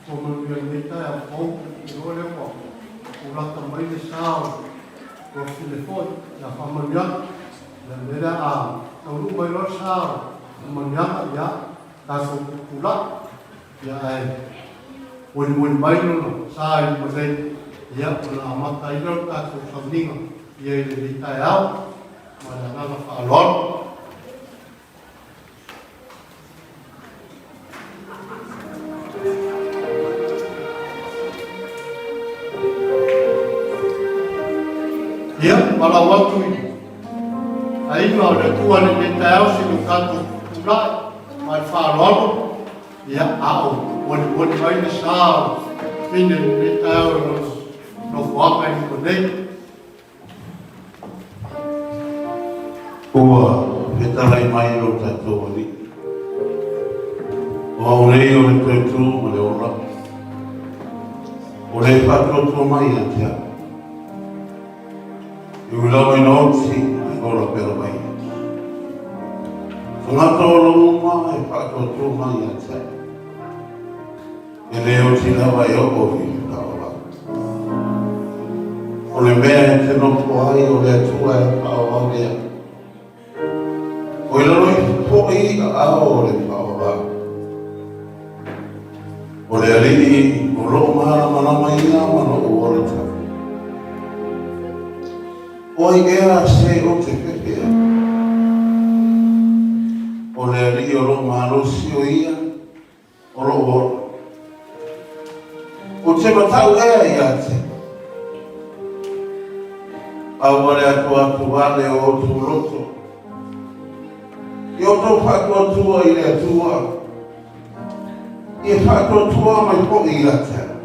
Ua manuia lenei taeao fou, ou te iloa lea ua ulata mai le sa o Tuafafine foi ia Faamanuiaga. Ia o le mea lea a taunuu mai loa le sa o Faamanuiaga, ia tatou tutulai, ia ae molimoli mai lona sa i luma nei, ia ona amata ai lea o le tatou sauniga ia i lenei taeao. Ma le agaga faaaloalo. Ia, valaau atu i aiga o le Atua lenei taeao se i o tatou tulai ma le faaaloalo, ia, a o molimoli mai le sa o fine lenei taeao i lona nofoaga i luma nei. Ua fetalai mai lo tatou Alii. O au nei o le toe tū ma le ola. O le faatuatua mai ia te au. E ui lava ina oti ae ola pea lava ia. Tagata o lou uma e faatuatua mai ia te au. E le oti lava e oo i le faaola. O le mea e te nofo ai o le Atua e faaola lea. O i lalo ifo foi aao o le faaola. O le Alii o loo malamalama ia ma lou ola tau. O ai ea se o te fefe ai? O le Alii o loo malosi o ia o lou ola. Ou te matau ea ia te Aua le atoato vale o outou loto. I outou faatuatua i le Atua, ia faatuatua mai foi ia te au.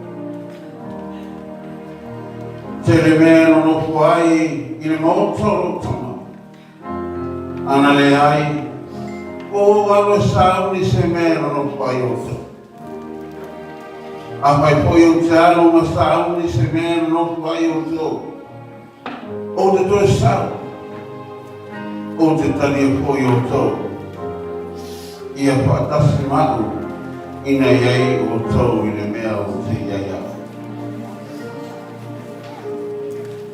Tele mea e nonofo ai i le maota o lou tama. Ana leai, ua ou alu e sauni se mea e nonofo ai outou. Afai foi ou te alu ma sauni se mea e nonofo ai outou, ou te toe sau, ou te talia foi outou, ia faatasi ma au ina i ai outou i le mea ou te i ai au.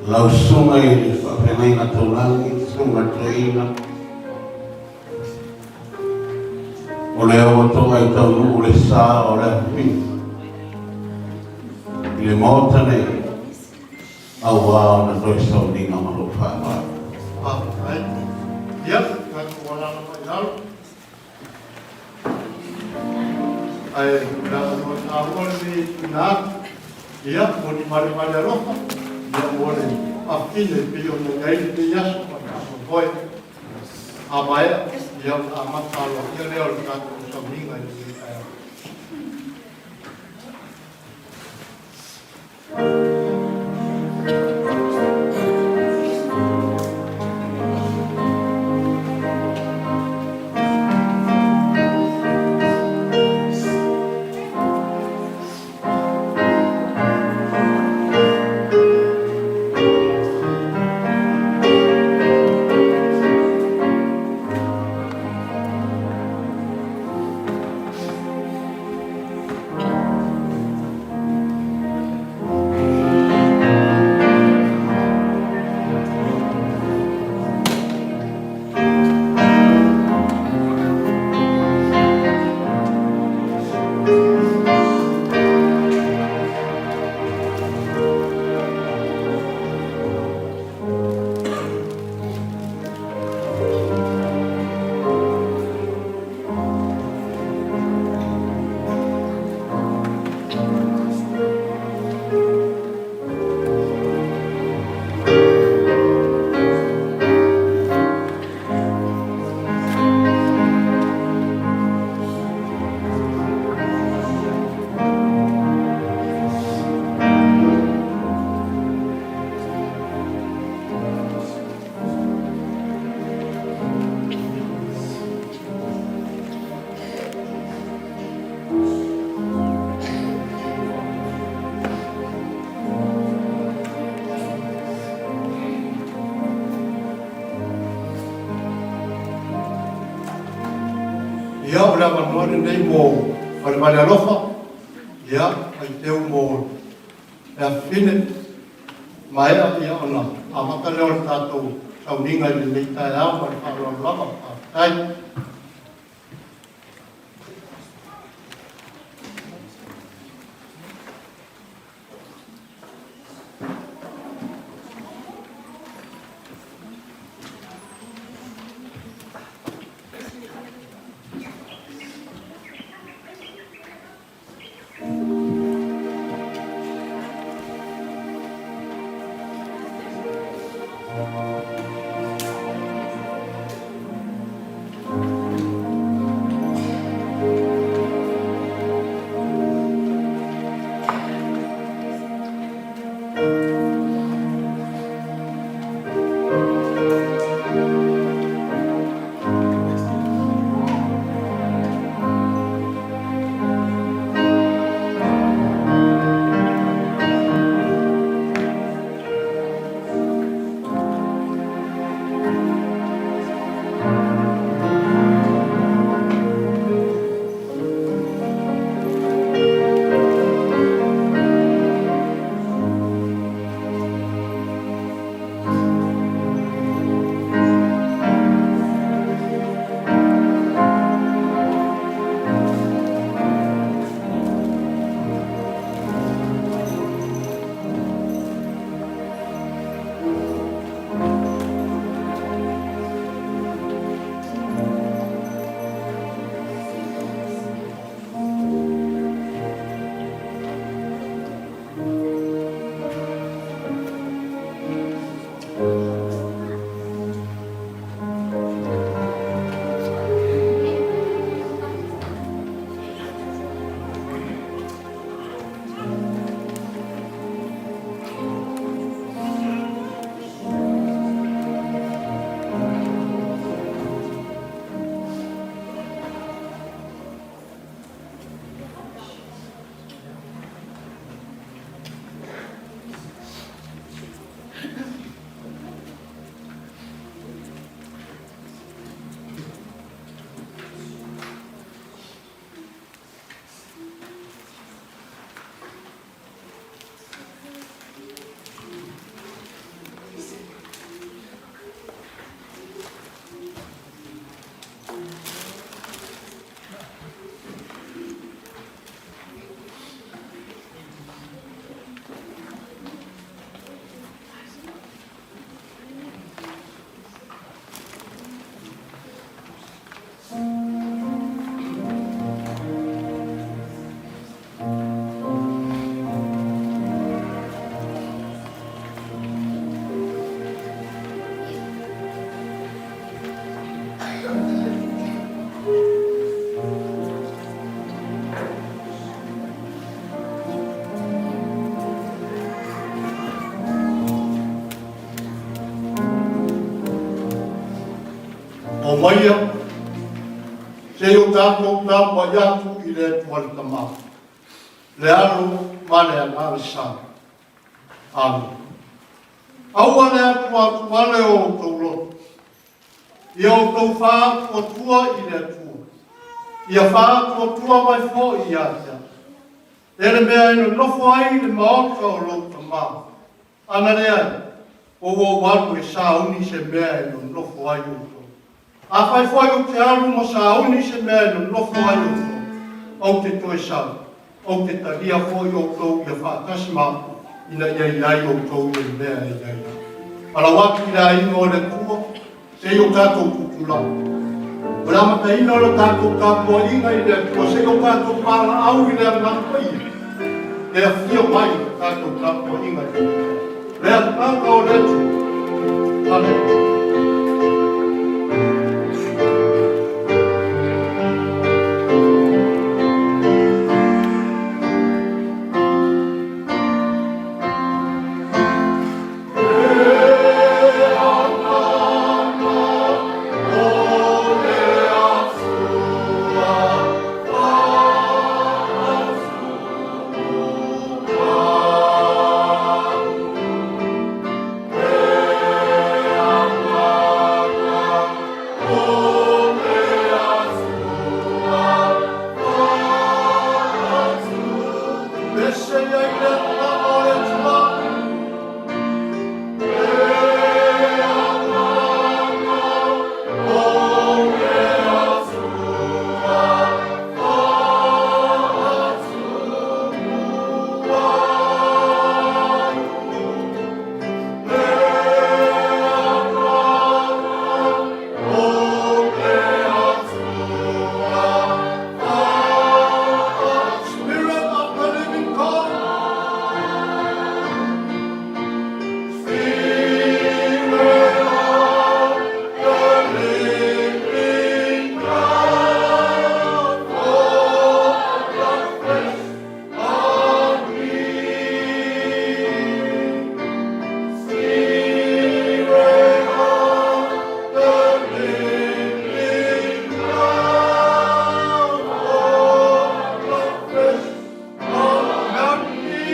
Lau Susuga i le Faafeagaiga Taulagi, Susuga Toeaina, o lea ua toga i taunuu le sa o le afafine i le Maota nei, auā ona toe sauniga ma lou faaaloalo. Faafetai. Ia, tatou alala mai i lalo. Ae o le avanoa taua lenei e tuuina atu, ia, mo ni malemale alofa, ia, mo le afafine e pei ona i ai lenei aso ma le faamoemoe. A maea, ia, ona amata aloaia lea o le tatou sauniga i lenei taeao. Ia, o le avanoa lenei mo Malemale Alofa. Ia, faiteu mo le afafine, maea ia ona amata lea o le tatou sauniga i lenei taeao ma le faaaloalo lava. Faafetai. Omaia, se i o tatou tapuai atu i le Atua le Tama, le Alo ma le Agaga Sa. Amene. Aua le atuatuale o outou loto, ia outou faatuatua i le Atua, ia faatuatua mai foi ia te au. E le mea e nonofo ai le maota o lou Tama, ana leai, ua ou alu e sauni se mea e nonofo ai outou. Afai foi ou te alu ma sauni se mea e nonofo ai outou, ou te toe sau, ou te talia foi outou ia faatasi ma au, ina ia i ai outou i le mea e i ai au. Palau atu i le aiga o le Atua, se i o tatou tutulai. O le amataina o le tatou tapuaiga i le Atua, se i o tatou valaau i le Agaga Paia, e afio mai i le tatou tapuaiga i le Atua. Le Agaga o le Atua. Haleluia. ese i ai le agaga o le Atua. Spirit of the living God. Spirit of the living God, fall afresh on me. Spirit of the living God, fall afresh on me.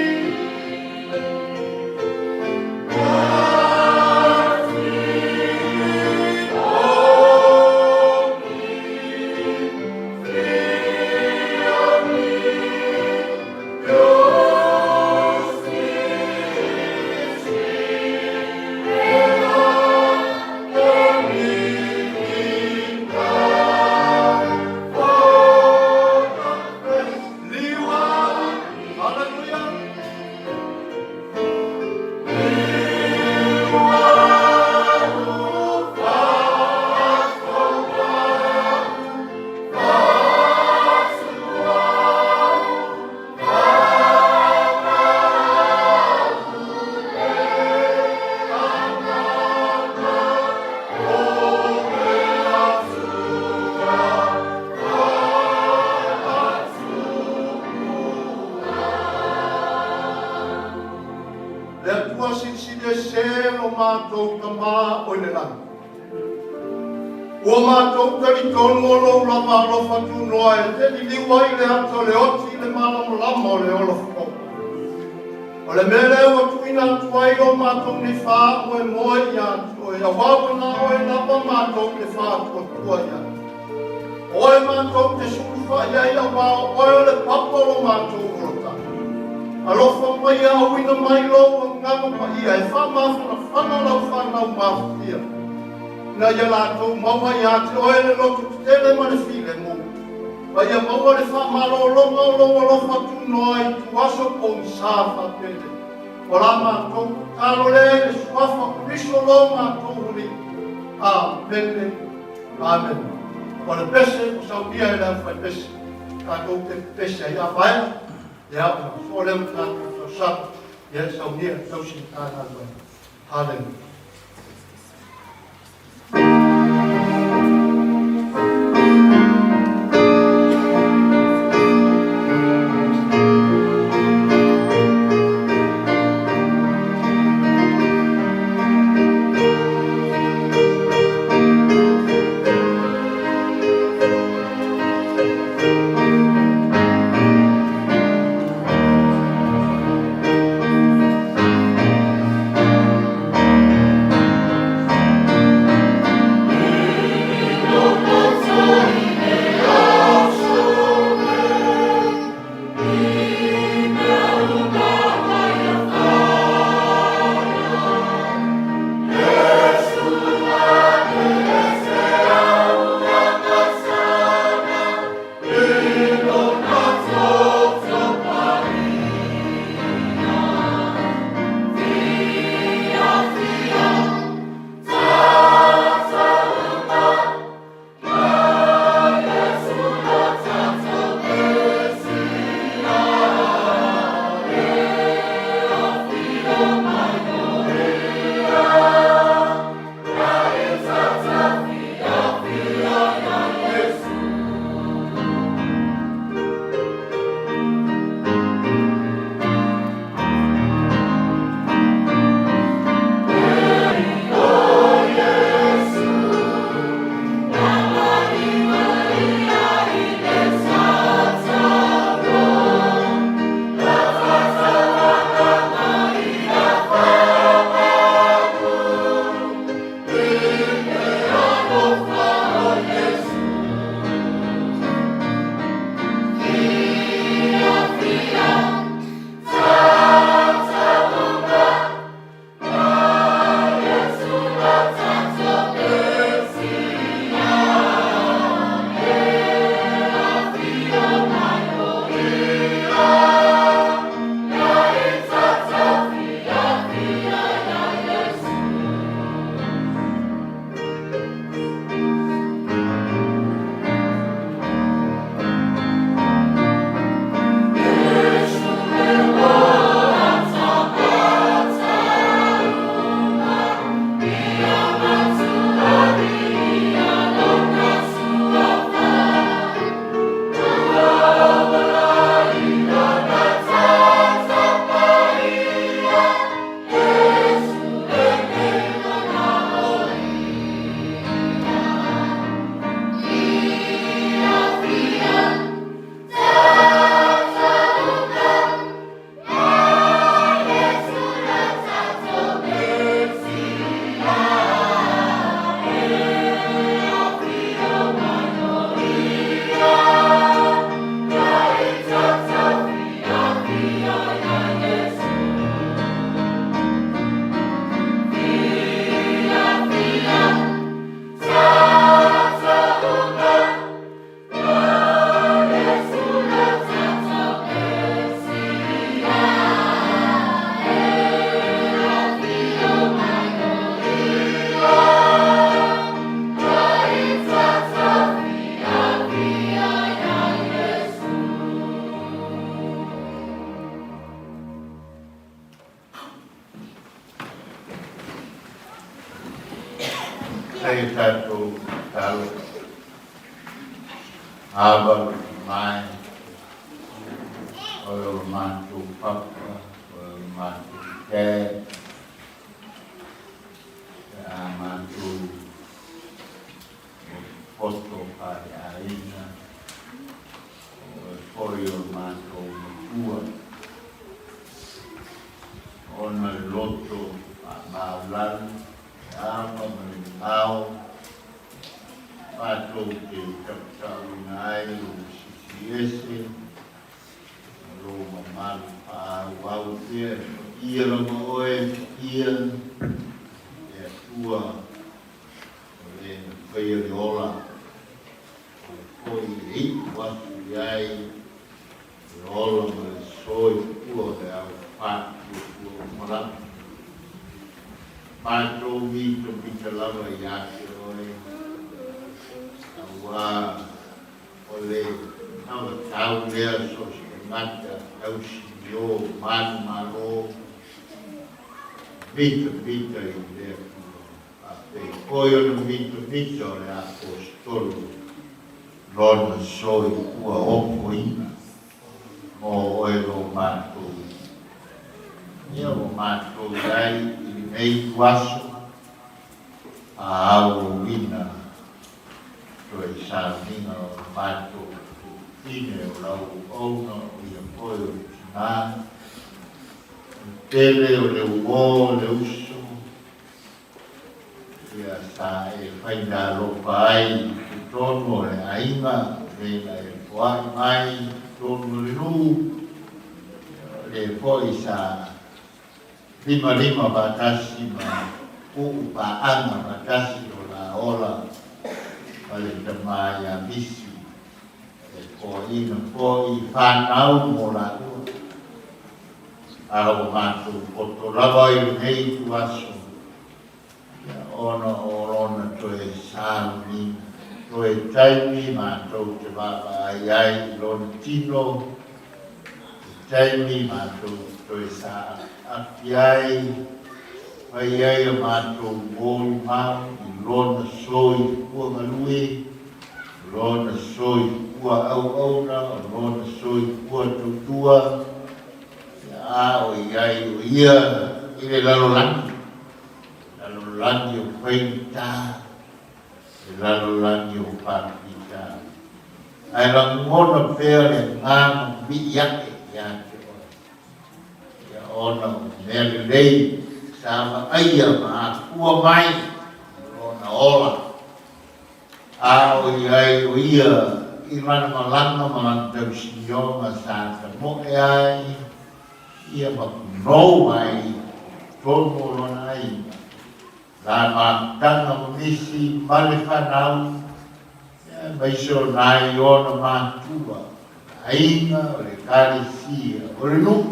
Hallelujah. Le Atua silisili ese lo matou Tamā o i le lagi. Ua matou talitonu o lou lava alofa tunoa e te liliu ai le ata o le oti i le malamalama o le ola fou. O le mea lea ua tuuina atu ai o matou nei faamoemoe ia te oe, auā ua na oe lava matou te faatuatua i ai. O oe matou te sulufai ai auā o oe o le papa o lo matou olataga. Alofa mai e auina mai lou agaga paia e faamafanafana lau fanau mafatia. Ina ia latou maua ia te oe le loto tetele ma le filemu. Ma ia maua le faamalologa o lou alofa tunoa i ituaso pogisa faapele. O la matou tatalo lea i le suafa o Keriso lo matou Alii. Amene. Amene. O le pese ua saunia e le aufaipese, tatou te pepese ai a vaega, ia ona sosoo lea ma tatou tausaga, ia e saunia e tausi le ta galuega. Haleluia. Fatai a tatou tatalo. Ava le mai, o le matou papa, o le matou dad, pe a matou poto faleaiga, o oe foi o le matou matua, ona le loto faamaualalo, le ava ma le mamao, matou te tautauina ai lou sisi ese ma lou mamalu faaauau pea e paia lava oe, paia le Atua o le na faia le ola, o le foi e iu atu i ai le ola ma le soifua o le ao faatuatua uma lava. Matou mitamita lava ia te oe, auā o le tauatau lea so o se tagata tausinio manumalo, mitamita i le Atua. Faapei foi ona mitamita o le Aposetolo lona soifua ofoina mo oe lo matou. Ia ua matou i ai i lenei ituaso a auauina toe sauniga o le matou ine o lau auauna o ia foi o le tina, o le tele o le uō o le uso, Ia sa e faigalofa ai i totonu o le aiga, le na e foai mai i totonu o le nuu, o le foi sa limalima faatasi ma uu paaga faatasi o la ola ma le tama ia Misi, e foaiina foi fanau mo laua. A ua matou poto lava i lenei ituaso, ia ona o lona toe sauniga, toe taimi matou te vaavaai ai i lona tino, te taimi matou te toe saafiafi ai, fai ai a matou molimau i lona soifua galue, lona soifua auauna, o lona soifua tautua, a o i ai o ia i le lalolagi, lalolagi o faigata, le lalolagi o faafita. Ae lagona pea le agaga mii a'e ia te oe, ia ona o mea lelei sa vaaia ma afua mai lona ola. A o i ai o ia i lana malaga ma lana tausinioga sa tamoe ai ia ma punou ai i totonu o lona aiga, la mafutaga ma misi ma le fanau, aemaise o nai ona matua, aiga o le Ekalesia, o le nuu,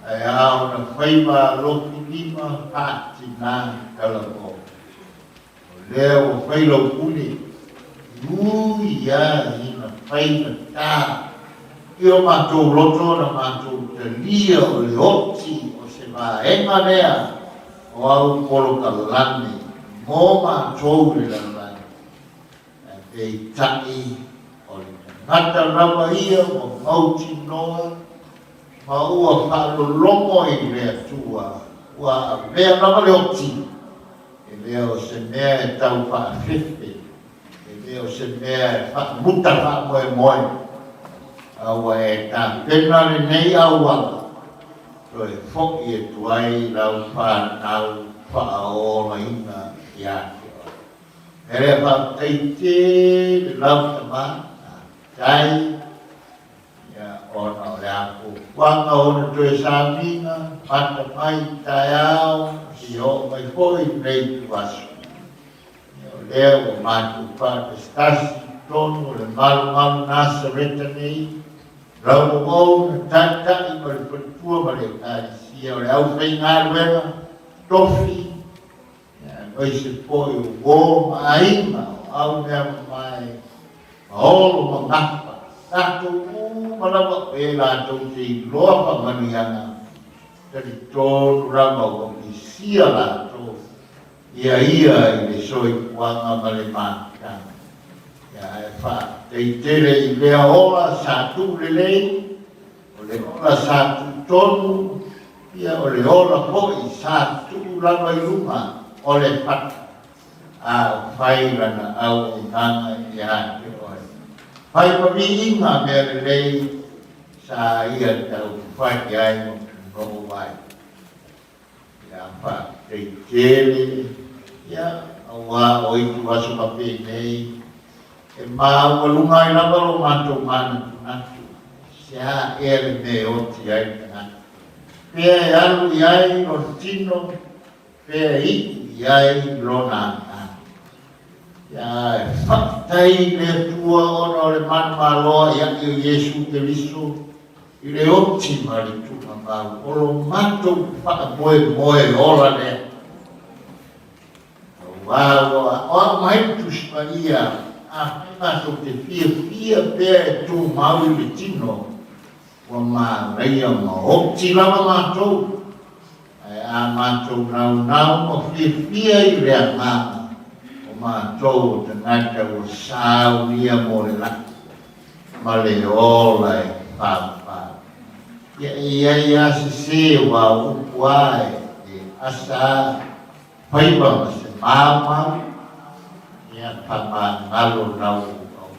ae a ona faiva alofi lima faatina talavou. O lea ua fai lau pule, ui ia ina faigata i o matou loto na matou talia o le oti o se vaega lea o au polokalame mo matou i le lalolagi. Ae peitai o le tagata lava ia ua mautinoa ma ua faalologo i le Atua ua avea lava le oti. E le o se mea e tau faafefe, e le o se mea e faamuta faamoemoe, a ua e tapena lenei auala toe fo'i atu ai lau fanau faaolaina ia te oe. E le faafetai tele lau tama, faafetai. Ia, ona o le a fuafuaga ona toe sauniga, mata mai i taeao, seia oo mai foi i lenei ituaso. Ia, o lea ua matou faatasikasi i totonu o le malumalu Nasareta nei, lau auauna taitai ma le faletua ma le Ekalesia o le aufaigaluega tofi, ia, aemaise foi o uo ma aiga o au mea mamae ma olo ma gafa, tatou uma lava o e latou te iloa faamanuiaga, talitonu lava ua misia latou ia ia i le soifuaga ma le mafutaga. Ia ae faafetai tele i lea ola sa tuu lelei, o le ola sa tuu tonu, ia o le ola foi sa tuu lava i luga o le fata, a o fai lana auaunaga ia te oe. Fai ma viiga mea lelei sa ia taumafai ai ma punou ai. Ia faafetai tele, ia aua o itu aso faapenei e maualuga ai lava lo matou manatunatu, se a ea le mea e oti ai le tagata, pea e alu i ai lona tino, pea e iu i ai lona agaga. Ia e faafetai i le Atua ona o le manumaloa ia i o Iesu Keriso i le oti ma le tuugamau o lo matou faamoemoe ola lea. Aua ua aoao mai le Tusi Paia, afai matou te fiafia pea e tumau i le tino, ua manaia ma oti lava matou, ae a matou naunau ma fiafia i le agaga o matou o tagata ua saunia mo le lagi ma le ola e faavavau. Ia e i ai lava se sē o au upu a e asa a faiva ma se maumau, ia faamagalo lau au.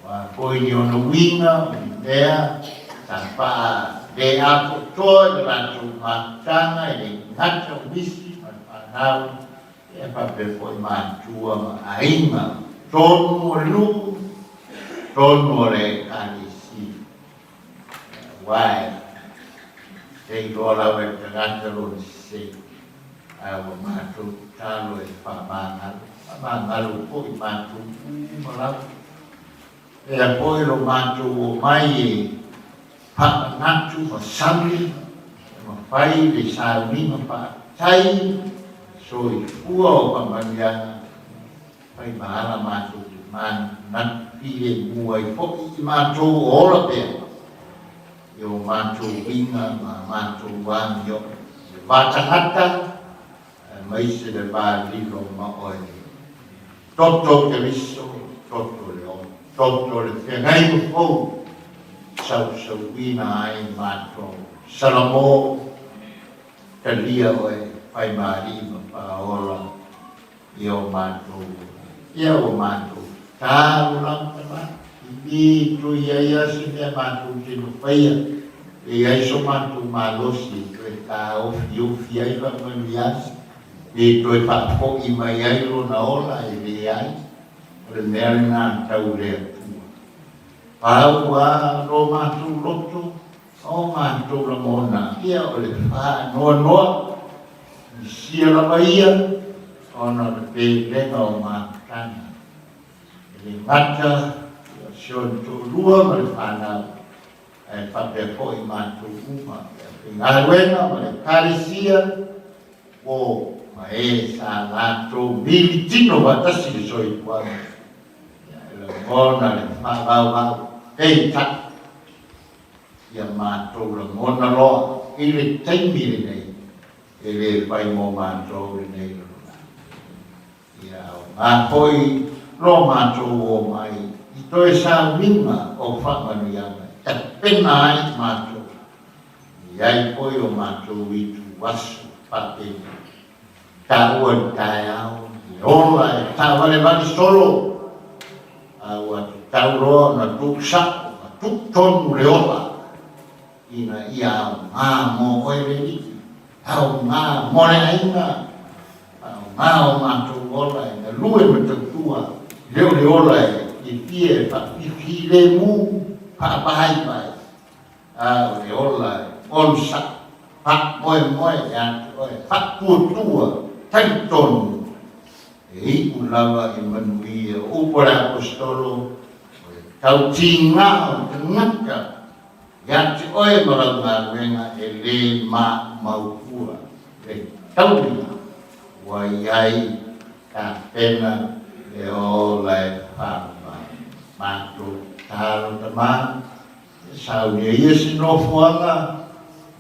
Ua foi ni ona uiga o ni mea sa faa le atoatoa i le latou mafutaga e le gata o nisi ma le fanau, ia faapea foi matua ma aiga, tonu o le nuu, tonu o le Ekalesia. Aua e te iloa lava e le tagata lona sese, ae ua matou tatalo e faamagalo, faamagalo foi matou uma lava. Lea foi lo matou omai e faamanatu ma sami e mafai le sauniga faafetai soifua o faamanuiaga Fai ma ala matou te manatunatu filemu ai foi i matou o ola pea i o matou uiga ma matou amio i le va tagata aemaise le va lilo ma oe. Toto Keriso, toto le ola, toto le feagaiga fou, sausauina ai matou. Salamo, talia oe, fai ma alii ma paola. I o matou ia ua matou tatalo lava tama i toe i ai a se mea matou te nofaia e i ai so matou malosi e toe taofiofi ai faamanuiaga pe toe faafoi mai ai lona ola e leai o le mea lena tau le Atua. Pau a lo matou loto O matou lagona ia o le faanoanoa, misia lava ia ona o le pelega o mafutaga. E le gata i o si ona toalua ma le fanau, ae faapea foi matou uma i aufaigaluega ma le Ekalesia o ma e sa latou militino faatasi le soifuaga. Ia e lagona le faavauvau peitai. Ia matou lagona loa i le taimi lenei, e le fai mo matou lenei lalolagi. Ia aoga foi lo matou o mai i toe sauniga o faamanuiaga e tapena ai matou, e i ai foi o matou ituaso faapenei. Taua i le taeao, le ola e taavalevale solo, a ua tatau loa ona tuu sao ma tuu tonu le ola ina ia aoga mo oe le Alii, aoga mo le aiga, aoga o matou ola e galue ma tautua, e le o le ola e fiafia e faafilemu faavaivai. A o le ola e onosai, faamoemoe ia te oe, faatuatua, talitonu, e iu lava i manuia. O upu a le Aposetolo, o le tautiga o le tagata ia te oe ma lau galuega e le maumau fua le tauliga ua i ai tapena le ola e faavavau. Matou tatalo tama. E saunia ia se nofoaga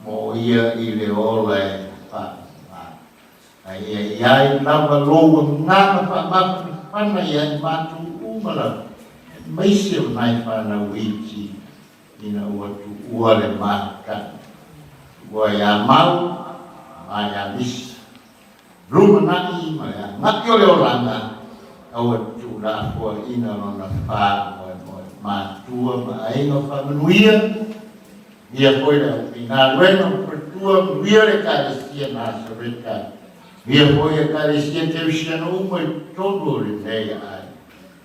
mo ia i le ola e faaaoga. A ia i ai lava lou agaga faamafanafana ia i matou uma lava, aemaise o nai fanau iti ina ua tuua le mata'i, tuua ia Mau ma ia Misi. Lumanai ma le aga'i o le olaga, aua tuulafoaiina lona faamoemoe matua ma aiga faamanuia. Ia foi le aufaigaluega ma faletua, manuia le Ekalesia Nasareta, manuia foi Ekalesia Kerisiano uma i totonu o lenei aiga.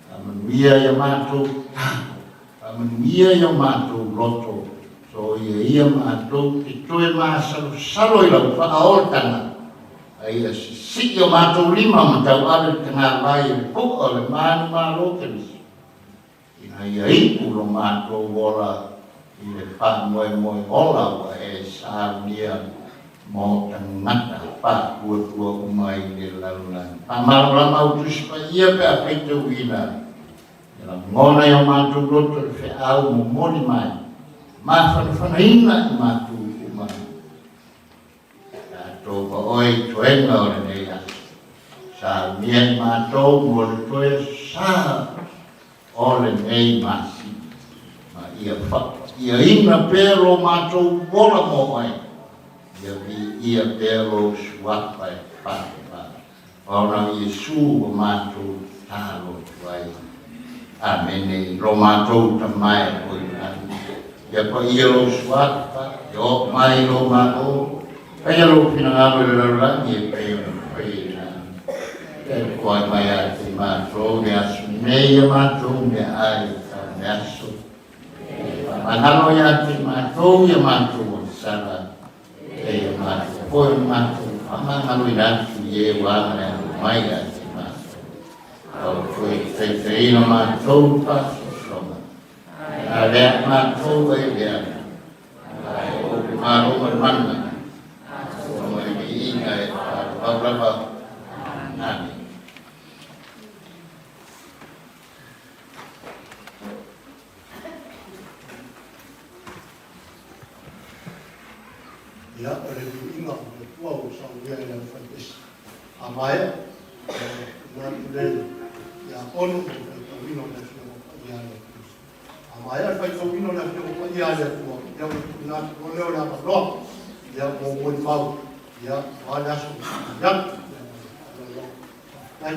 Faamanuia i a matou tago, faamanuia i o matou loto, soia ia matou te toe masalosalo i lau faaolataga, a ia sisii o matou lima ma tauave le tagavai e le pu'a o le manumalo Keriso. Ina ia iu lo matou ola i le faamoemoe ola ua e saunia mo tagata faatuatua uma i le lalolagi. Faamalamalama au Tusi Paia pe a faitauina e lagona i o matou loto le feau momoli mai, mafanafanaina i matou uma. Tatou ma oe i toega o lenei aso. Saunia i matou mo le toe sa o lenei masina, ma ia faapaiaina pea lo matou ola mo oe, ia viia pea lou suafa e faavavau. Ona o Iesu ua matou tatalo atu ai. Amene. Lo matou Tama e o i lagi, ia paia lou suafa, ia oo mai lou Malo, faia lou finagalo i le lalolagi e pei ona faia i le lagi. Ia toai mai ia te matou le aso nei ia matou meaai o tau le aso. Ia faamagalo ia te matou ia matou agasala, E ia matou foi o matou faamagaloina atu i e ua agalealu mai ia te matou. Aua foi e taitaiina matou i faasoasoaga, a lea matou ai le ala, ae o le Malo ma le mana, ma le viiga e faaauau lava. Amene. Ia, o le viiga o le Atua ua saunia e le aufaiesi. A maea, ona tuuina atu lea ia Ono mo le faitauina o le Afioga Paia a le Atua. A maea le faitauina o le Afioga Paia a le Atua, ia ona tuuina atu loa lea o le avanoa, ia, mo molimau, ia, aua le aso atu. Ia, ma le faaaloalo lava. Faafetai.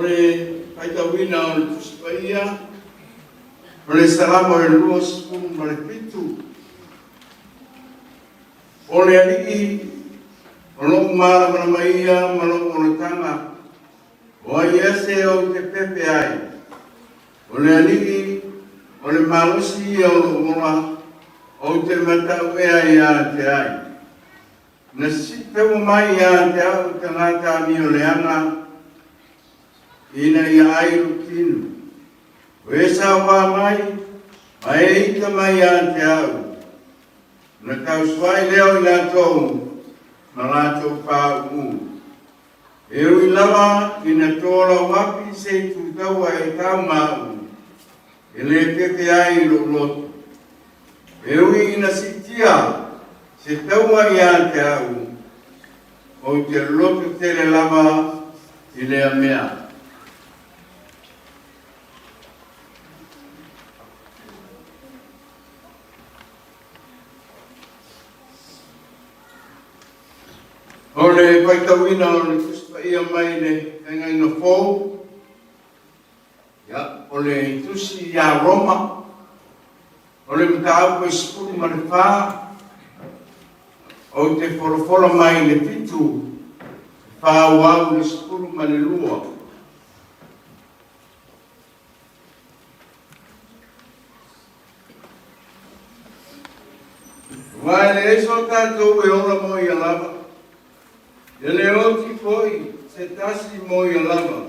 le faitauina o le Tusi Paia o le Salamo e 27. O le Alii o lou malamalama ia ma lou olataga, o ai ese ou te fefe ai? O le Alii o le malosi ia o lou ola, ou te matauea ia te ai. Na sitaua mai ia te au tagata amioleaga ina ia ai lou tino. O e saoa mai ma e ita mai ia te au, ona tausuai lea o i latou ma latou pāuū. E ui lava ina tolauapi se itu taua e tau ma au, e le fefe ai lou loto. E ui ina siitia se taua ia te au, ou te loto tele lava i lea mea. O le faitauina o le Tusi Paia mai le Feagaiga Fou, ia, o le Tusi ia Roma, o le mataupu e 14, ou te folafola mai le 7, e faaauau le 12. Aua e leai so tatou e ola mo ia lava, e le oti foi se tasi mo ia lava.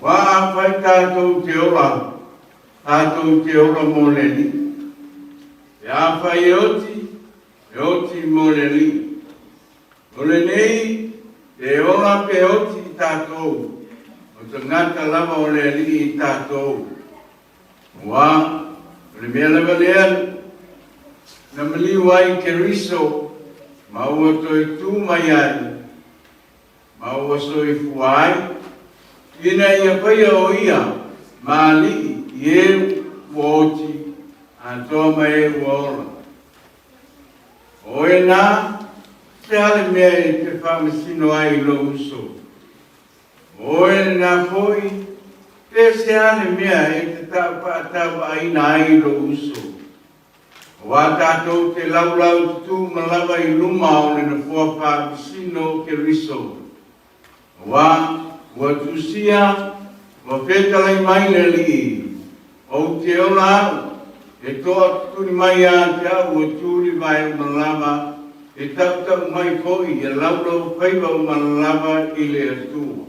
Aua afai tatou te ola, tatou te ola mo le Alii. Pe afai e oti, e oti mo le Alii. O lenei, pe ola pe oti i tatou, o tagata lava o le Alii i tatou. Aua, o le mea lava lea na maliu ai Keriso ma ua toe tu mai ai, ma ua soifua ai, ina ia faia o ia ma Alii i e ua oti atoa ma e ua ola. O oe na, se a le mea e te faamasino ai i lou uso? O oe lena foi, pe se a le mea e te taufaatauaaina ai i lou uso? Aua tatou te laulau tutū ma lava i luma o le nofoa faamasino o Keriso. Aua ua tusia, ua fetalai mai le Alii, Ou te ola au, e toatutuli mai ia te au ua tulivae uma lava, e tautau mai foi e laulau faiva uma lava i le Atua.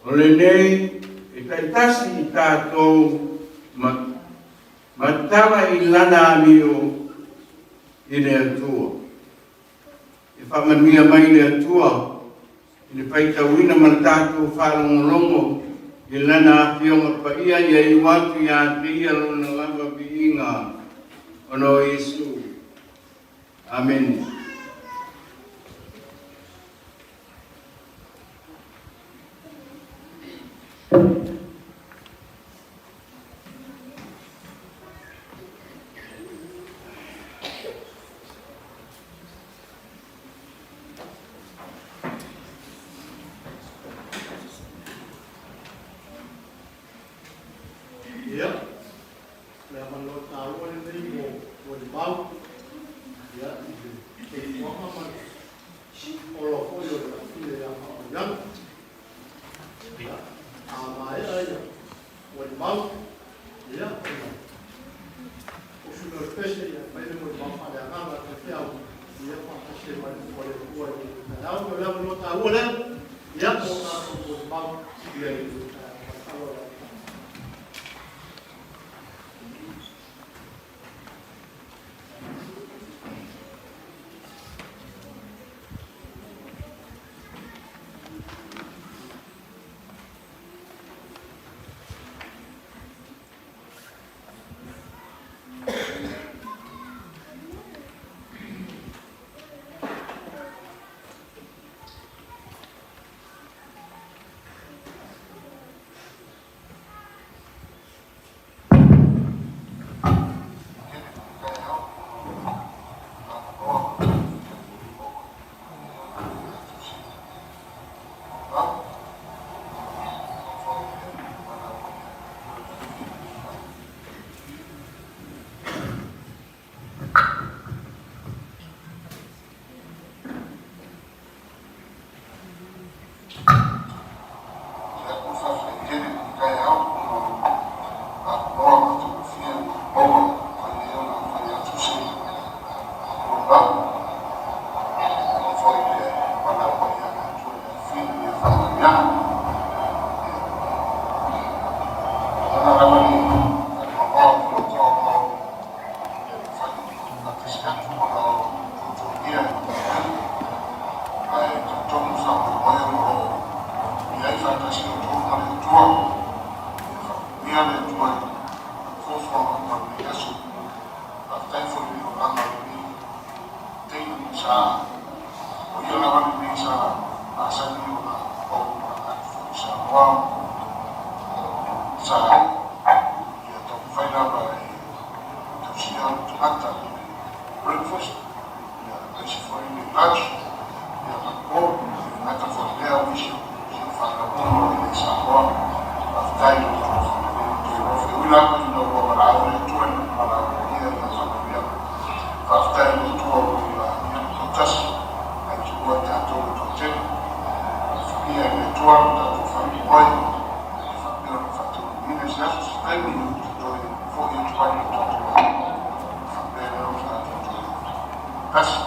O lenei e taitasi i tatou ma ma tala i lana amio i le Atua. E faamanuia mai le Atua i le faitauina ma le tatou faalogologo i Lana Afioga Paia ia iu atu ia te Ia Lona lava viiga ona o Iesu. Amene. Ia, le avanoa taua lenei mo molimau, ia, i le soifuaga ma le ola foi o le afine ia Faamanuiaga. Ia, a maea ia molimau, ia, ona Osu lea o le pese, ia aumai le molimau faaleagaga a le faifeau, ia faatasi ai ma le Nofoa le Atua i lenei taeao. O le avanoa taua lea, ia mo tatou molimau ia i lenei taeao. Ma le faaaloalo lava. lenei aso. Faafetai foi i le olaga o lenei taimi sa o ia lava lenei sa masani ona ou malaga atu foi i Samoa sa ia taumafai lava e tausia ona tagata i le breakfast, ia aemaise foi le lunch, ia ma le po. E le gata foi i lea o nisi o si ou fanau uma o lo o i ai i Samoa. Faafetai i lo outou alofa lelei ma outou alofa. E ui lava ina ua valaau le Atua i lou valaau paia ia faamanuiaga. Faafetai i le Atua ua ia lagia le toatasi ae tuua i tatou le toatele. Alofagia e le Atua lo tatou faamoemoe ia faapea ona faataunuuina i se aso se taimi ou te toe foi atu ai i lo tatou aiga ona faapea lea ona tatou toe tasi.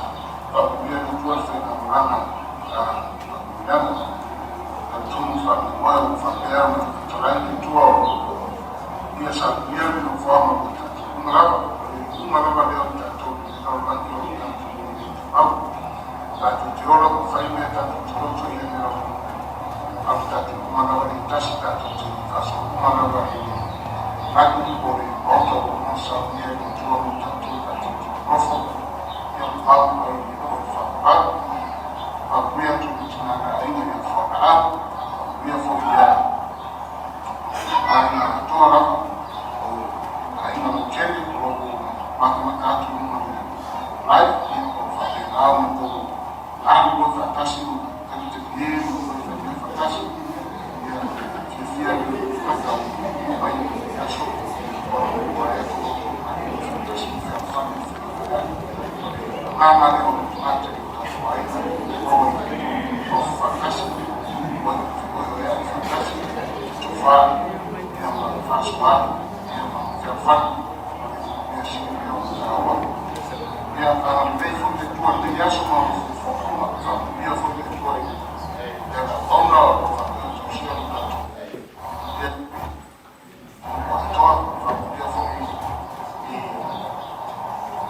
Faamanuia le Atua i le faigamalaga a faamanuiaga. Talitonu faamoemoe ua faapea ona fetalai le Atua o ia saunia le nofoaga mo i tatou uma lava. O le iuga lava lea o i tatou i le lalolagi o le tatou le tumau. Tatou te ola ma fai mea tatou te loto i ai le lalolagi. A o le tatou uma lava le tasi tatou te faasolo uma lava i le lagi po o le maota ua uma ona saunia e le Atua mo tatou tatou te nonofo ia mau ai i o i faavavau. Faamanuia atu i le tina na aiga ia Fualaau, faamanuia foi ia aiga atoa lava o aiga lautele o lo o matamata atu i luga o le live, ia o lo o faapena ona outou galulue faatasi ma talitalie ma faifai mea faatasi. Ia fiafia le tagata o mai i lenei aso ona ua le Atua o outou galulue faatasi ma fealofani ma felavavai. O le agaga lea o le tagata i o tatou aiga maua i tatou nofo faatasi, oeoeai faatasi, tofa ia ma faasoa ia ma fealofani. O le mea sili lea ona taua. Ia agalelei foi le Atua i lenei aso ma ona fuafuaga uma. Faamanuia foi le Atua i le auauna o lo o faapea ona tausia lo tatou atoa. Faamanuia foi i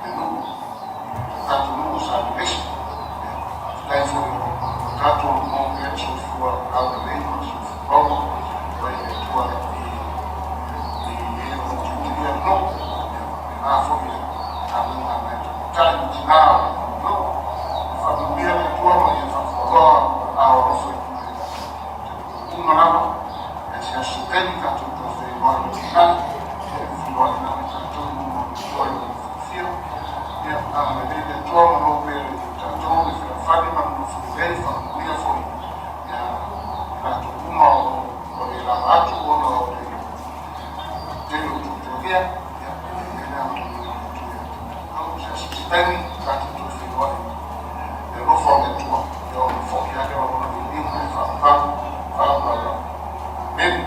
le nuu, le tatou nuu o Salelesi. Faafetai foi o lo o tatou maua pea le soifua laulelei ma le soifua maua mai le Atua i e o lo o tuitaia le nuu. Ia faapena foi le galuega a nai tamaitai ma tina o le nuu. Faamanuia le Atua ma ia faafualoa aao alofa i luga i tatou uma lava. E se aso se taimi tatou toe feiloai i le lumanai, e feiloai lava tatou i luma o le Atua i lona fiafia. Ia, agalelei le Atua ma maua pea i tatou le fealofani ma le nofo lelei, faamanuia foi ia i latou uma o lo o le lava atu ona o le tele o tuatuagia. Ia, ia i ai le agalelei o le Atua ia te tatou. Se aso se taimi tatou toe feiloai i le alofa o le Atua, ia ona foi lava lea o Lona viiga e faavavau, faavavau. Amene.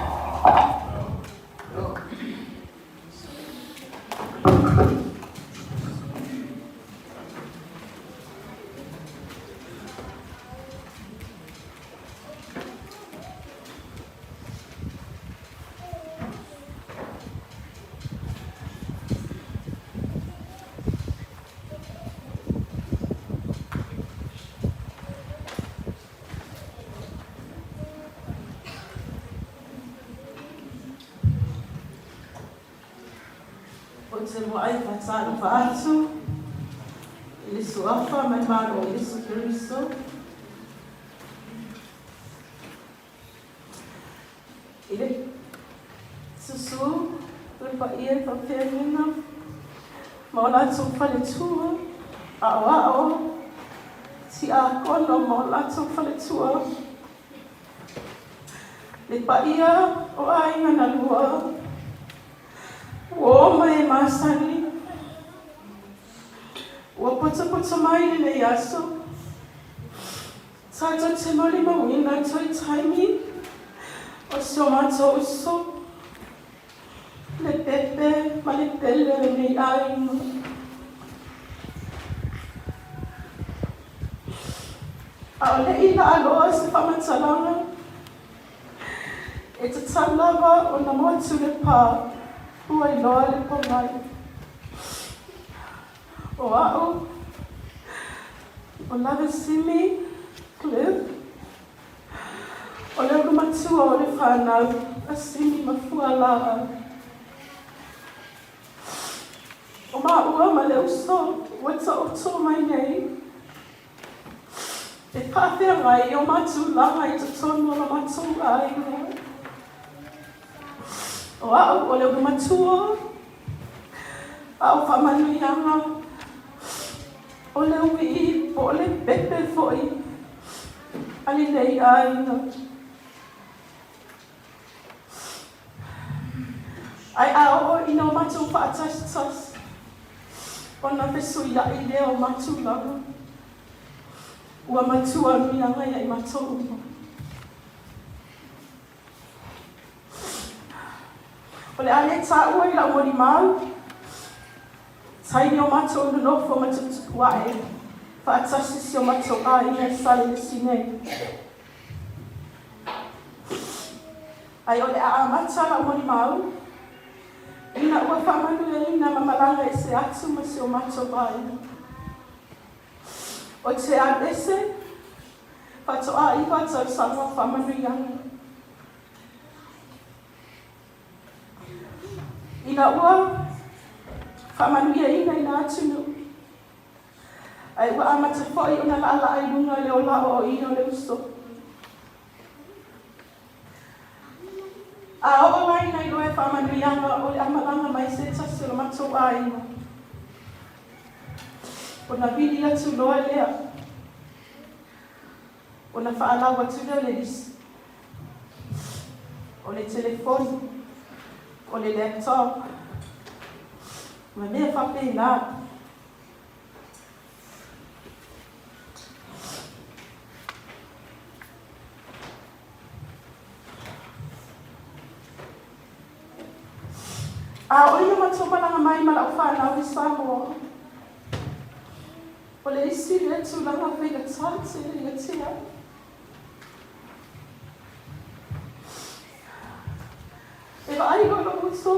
Ou te muai faatalofa atu i le Suafa ma le Malo o Iesu Keriso. I le susu o le paia i faafeagaiga ma o latou faletua, aoao, tiakono ma o latou faletua. Le paia o aiga na lua, ua o mai e masani, ua potopoto mai lenei aso. Tatou te molimauina toe taimi o si o matou uso, le pepe ma le pele o lenei aiga. A o le i laaloa se faamatalaga, e tatau lava ona motu le pā ua iloa le pomai. O au, o Lavesimi Cliff, o le ulumatua o le fanau a Simi ma Fualaau. maua ma le uso ua taoto mai nei, e faafeagai o matou tulaga i totonu o lo matou aiga. O au o le ulumatua, a o faamanuiaga o le uii po o le pepe foi a lenei aiga. Ae a oo ina o matou faatasitasi, ona fesuiai lea o matou lava, ua matua nuiaga ia i matou uma. O le a le taua i lau molimau, taimi o matou nonofo ma tuputupu ae faatasi si o matou aiga i Salelesi nei. Ae o le a amata lau molimau ina ua faamanuiaina ma malaga ese atu ma si o matou aiga. Ou te alu ese, faatoa iwa tausaga o faamanuiaga. Ina ua faamanuiaina i nā atunuu, ae ua amata foi ona laalaa i luga le ola aoaoina o le uso. A oo la ina iloa e faamanuiaga o le a malaga mai se tasi o lo matou aiga, ona vili atu loa lea, ona faalau atu lea o le lisi, o le telefoni, o le laptop, ma mea faapena. A oo ina matou malaga mai ma lau fanau i Samoa, o le isi lea tulaga faigata tele ia te au. E vaai loa lou uso,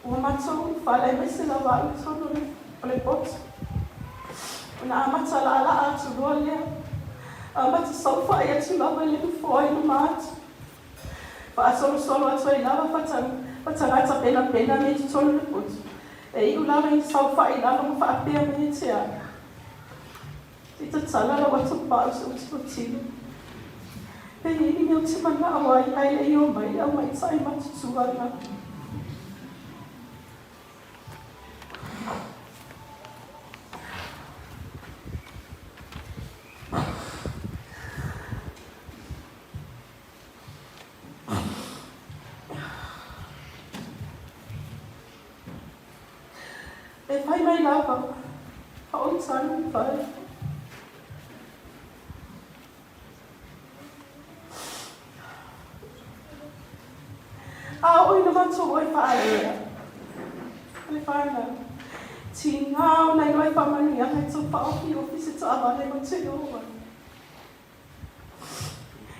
ua matou faalaemese lava au i totonu o le poto. Ona amata laalaa atu loa lea, amata saofai atu lava i le nofoa i luma atu. Faasolosolo atu ai lava fatagata penapena me i totonu o le poto. E iu lava ina saofai i lalo ma faapea mai ia te au, I tatala lau atopau se utilotilo. E i ai ni mea ou te manao ai ae le i o mai le aumaitai matutua na. E whai mai lava a ou tanu whai. A oo ina matou oe whaalea. O le whanau. Tingā o nai loa e whamanuiaga e tau whaofi ofi se taavale ma te oa.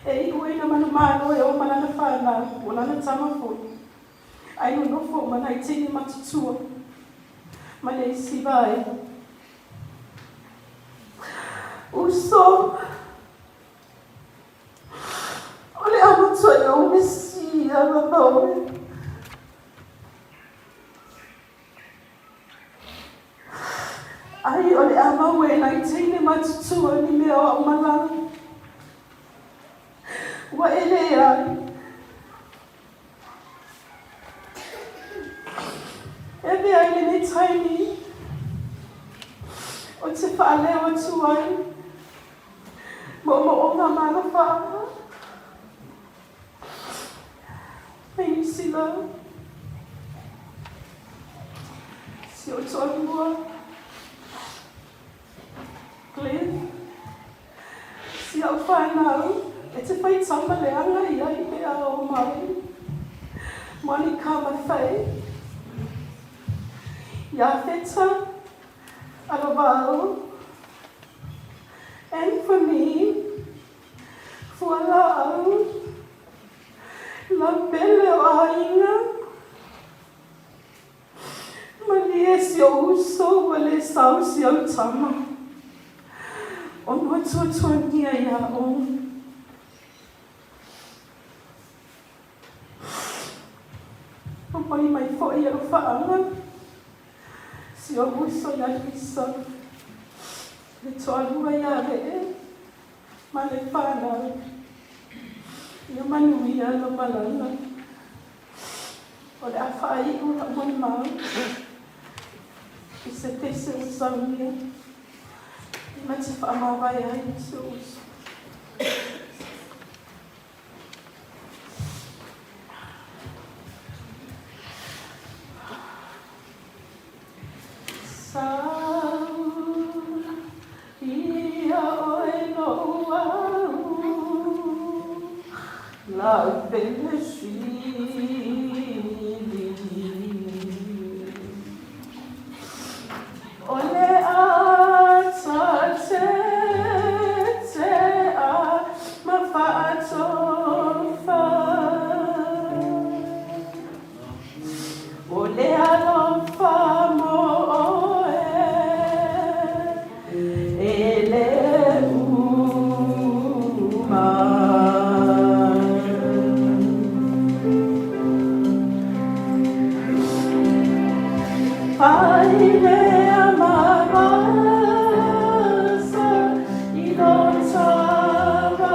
E iu ai na manumalo e o ma lana whanau, o lana tama foi. Ai nonofo ma nai teine matutua ma le isi vaega. Uso, o le a matuai ou misia lava oe. Ai o le a mau e nai teine matutua ni mea o au malaga. Ua e leai. E mea i lenei taimi o te whaaleo atu ai moomooga ma alofaaga mai New Zealand. Si ou toalua, Glenn. Si au whanau, e te whai tama leaga ia i te ao mai. Monica ma Faye. Iafeta, Alovao, Anthony, Fualaau, Lapele o Aiga, Malie si ou uso ua le sau si au tama. Ona tuatuagia iā oe. Momoli mai foi alofaaga. Si ou uso ia Lisa, le toalua ia Lee ma le fanau. Ia manuia lou malaga. O le a faaiu lau molimau i se pese ua saunia ma te faamavae ai si ou uso. Sau ia oe lou au, lau pele sili. O le ata tetea ma faatofa. O le alofa mo oe e le uma. Fai mea marasa i lo tara.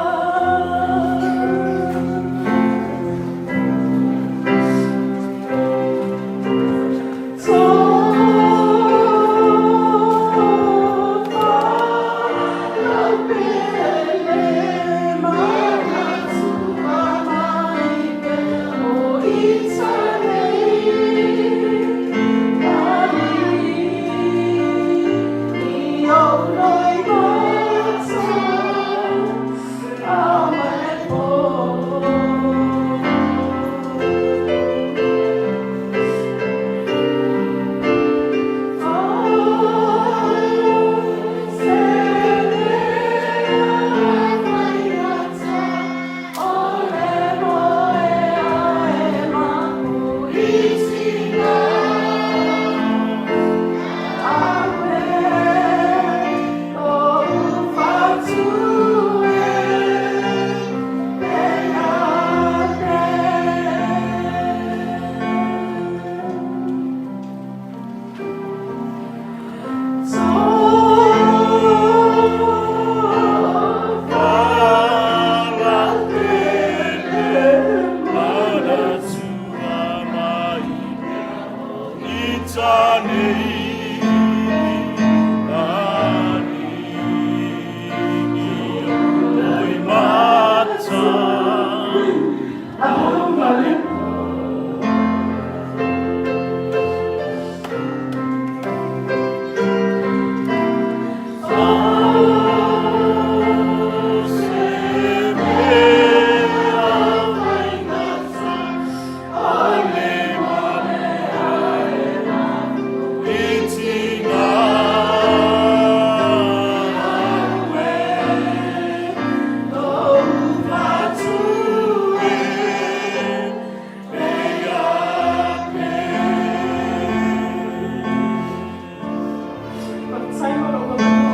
Faafetai mo lou avanoa.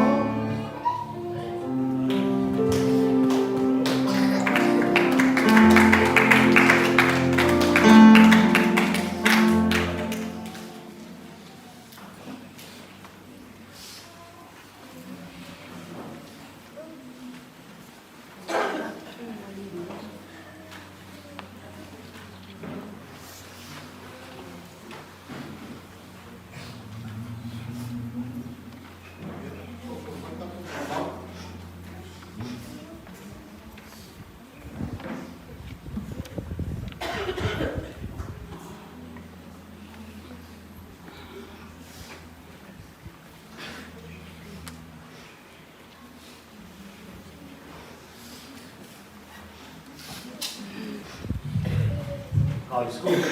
God is good.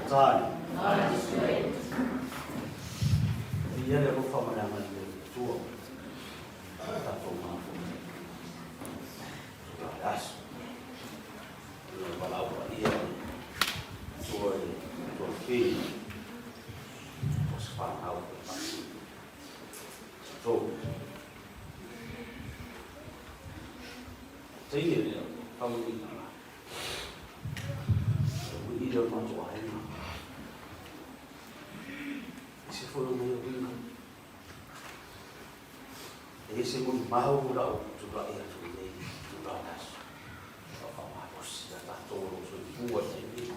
Time. Ia le alofa ma le agalelei o le Atua i tatou mafua. O le aso. O le valaau paia o le Atua i le toafili o se fanau o le Pasi. Tatou. Teine lea, tauina la. O uii lea o matou aiga. foi ona ia uiga. E ese molimau lau tulai atu i lenei itula o le aso. Lau faamalosi ia tatou o lo o soifua i le taimi nei.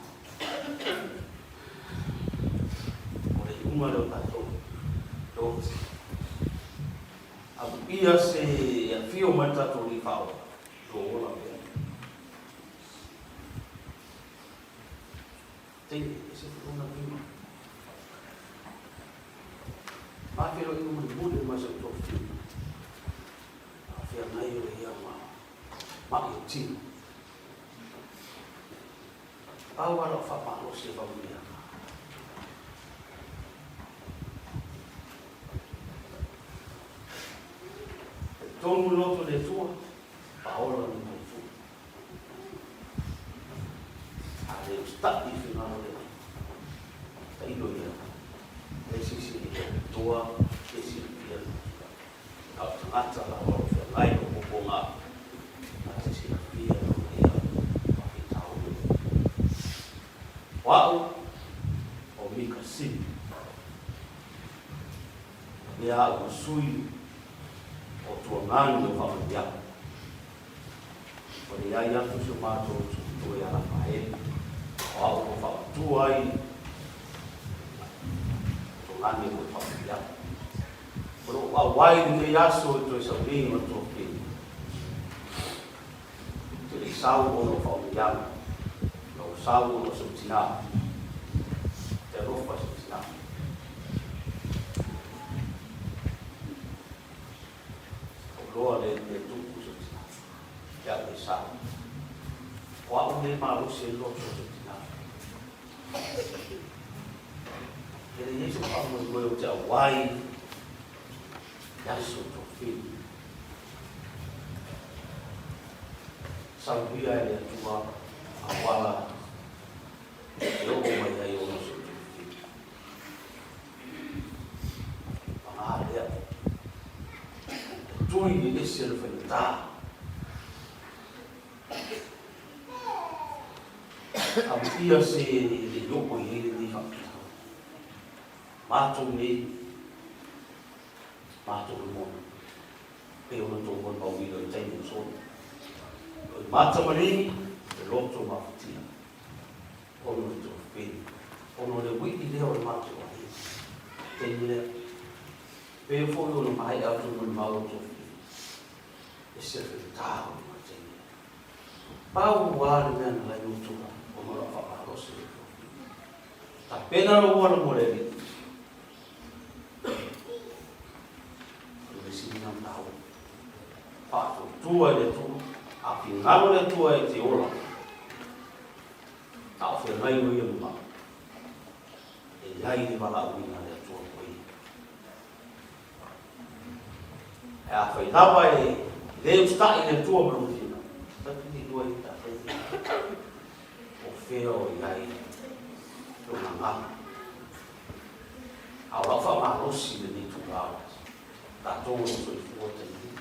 O le iuga lea o tatou loti. Amuia se afio mai le tatou Alii Faaola, lo ola pea. Taimi, ese foi ona uiga. Ma feiloaiga mulimuli ma si ou toafilima, a o feagai o ia ma maʻi o tino. Pau lava lau faamalosi e valuia. Talitonu le loto i le Atua, paola ni mai fua. A le usitaʻi i finagalo le tailo ia, leai se isi e toa pe silafia a o tagata lava o lo o feagai ma puapuaga na te silafia lona ia faafitauli. O a'u o Mika Simi, lea a'u ma sui o Tuagani o Faamanuiaga. Ua leai atu si o matou uso ia Rafaeli, o au ua faautua ai togane mo le faamanuiaga. O lou auai i lenei aso i toe sauniga o le toafili, ou te le i sau ona o faamanuiaga, na ou sau ona o si ou tina. Ou te alofa i si ou tina. Ou loa le le tupu i sou tina, e au e sa. O a'u nei malosi ai loto i sou tina. E le i ai sou faamoemoe ou te auai i aso tofili. Sauia e le Atua auala e oo mai ai ona sou tofili. Paga lea, e tui e ese le faigata. Amuia se le i oo i ai lenei faapitoa. Matou nei, matou lagona, pei ona tou molimauina i taimi ua sola. O le mata maligi, le loto mafatia. Ona o le tofeni, ona o le uiʻi lea o le matou aiga. Taimi lea, pei foi ona maea atu le molimau o le tofeni, ese le faigata o le taimi lea. Pau lava le mea na laina outou ona o lau faamalosi o le tofeni. Tapena lou ala mo le Alii. O le mea sili lena ona taua. Faatuatua i le Atua, a finagalo le Atua e te ola, A o feagai o ia ma au, e i ai le valaauina a le Atua mo ia. Ae afai lava e le usitai le Atua ma lona finagalo, tatou te iloa i tatou o fea o i ai lona agaga. A o lau faamalosi i lenei itula o le aso, tatou o lo o soifua taimi nei,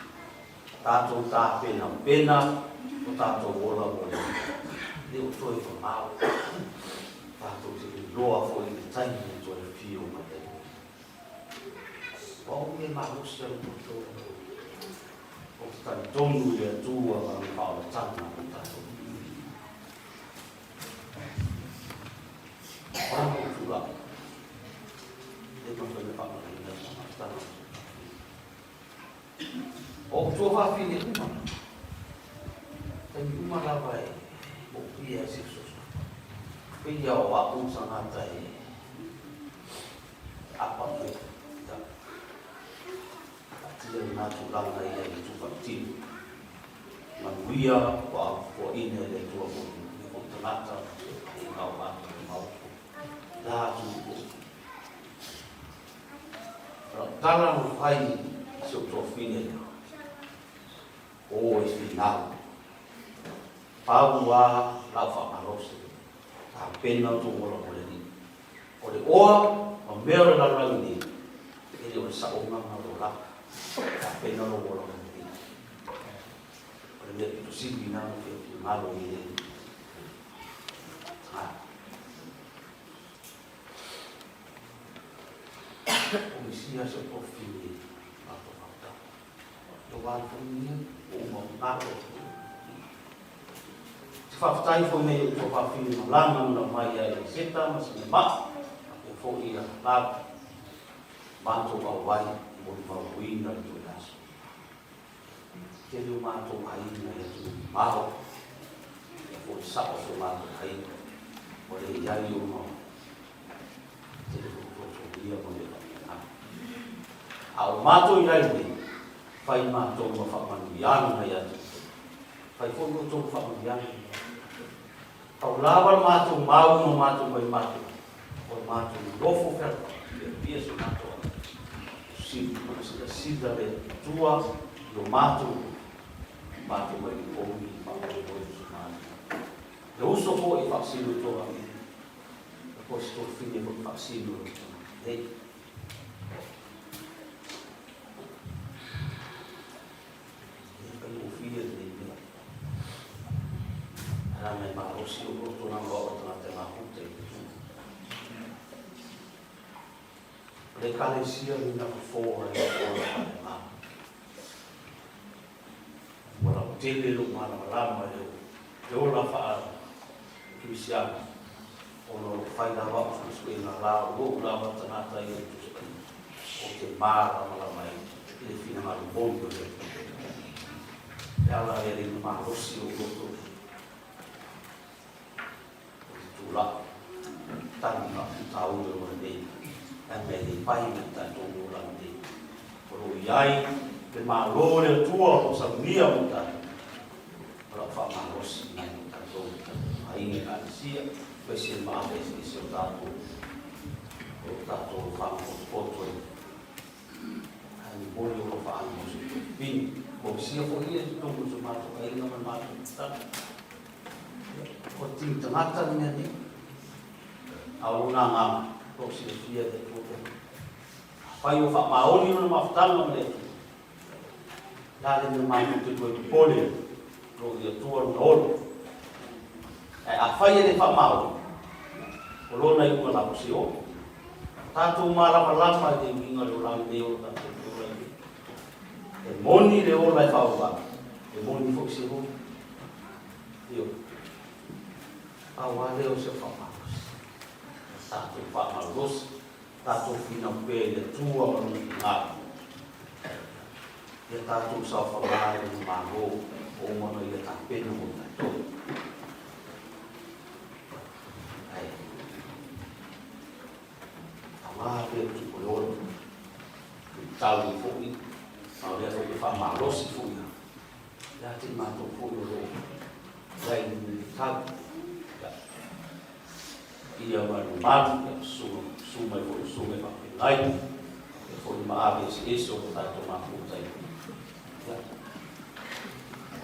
Tatou tapenapena o tatou ola mo le le o toe mamao. Tatou te iloa foi i le taimi e toe afio mai ai. Ua ou le malosi a lo outou ou te talitonu i le Atua ma Lona faaolataga mo tatou. O a ou tulaga, le mafai ona faamalaina le amataga. O ou tuafafine uma, taimi uma lava e moomia ai se fesoasoani. Pei lava o a'u tagata e apa atu ai, ia, taatia lena tulaga ia i le tuufaitino. Manuia ua afuaina e le Atua mo le foi tagata e aiga o matou i le Maota. La atu i o. O lau tala na fai i si ou tuafafine lea, O e finau, pau lava lau faamalosi, tapena outou ola mo le Alii. O le oa ma mea o le lalolagi nei, e le o le saoga ma le olaga. Tapena lou ola mo le Alii. O le mea pito sili lena na fia finagalo i ai. O Mesia si o tofini matou fautau. Ua vale foi ia, ua uma ona galo e Atua. Te faafetai foi nei ou tuafafine malaga ma lau mai ia Eliseta ma Sinamai, faapea foi ia Lava, matou auai i molimauina le toe aso. Tele o matou aiga i atunuu mamao, ia foi sao so matou aiga, ua le i ai ona tele foi totogia ma mea faapena. A o matou i ai nei, fai matou ma faamanuiaga ia te outou. Fai foi outou ma faamanuiaga ia te matou. Pau lava le matou mau ma matou mai matou, o le matou nofo fealofani, so matou aiga. Silasila le Atua i o matou, matou mai omi faamoemoe i so matou. Le uso foi e faasino i tona E po se tofine foi faasino i tona nei. E faigofie lenei mea. Ae leaga e malosi lou loto leaga o au o le tagata e mafuta i le Atua. O le Ekalesia lenei na fofo ai le ola faaleagaga. Ua lautele lou malamalama i le ola faa-kerisiano ona o lo o fai lava au suesuega la o lou lava tagata ia i Tusi Paia ou te malamalama ai i le finagalo moni o le Atua. Le ala lea le malosi o loto o te tulai tali faafitauli o lenei leaga e le pai mai le tatou olaga nei. O lo o i ai le Malo o le Atua o lo o saunia mo tatou. O lau faamalosi i nai o tatou aiga Ekalesia, aemaise le maave eseese o tatou o lo tatou alofaga potopoto ai. Ae momoli o alofaaga mo si outou pini. Ua sia foi ia i totonu o si o matou aiga ma le matou tala. O le tini tagata le mea nei. A o lona agaga, o lo o silafia e le Atua pea. Afai ua faamaoni lona mafutaga ma le Atua, o le a le mea matou te toe popole ai, o lo o i le Atua lona ola. Ae afai e le faamaoni, o lona iuga lava o se ola. Tatou malamalama i le uiga o le olaga nei o lo tatou te ola ai nei. E moni le ola e faaoga, e moni foi se ola. Ioe. Pau lava lea o se faamalosi. Tatou faamalolosi, tatou finau pea i le Atua ma Lona finagalo. Ia tatou saofaga i Lona Malo ua uma ona Ia tapena mo tatou. Ae aoga lea o tupu le ola. Tau foi, ma o lea foi e faamalosi foi ia te i matou foi o lo o i ai i le tau. Ia malumalu, ia susu mai foi o susuga i faafeagai, ia foi maave eseese o lo tatou mafuta i. Ia,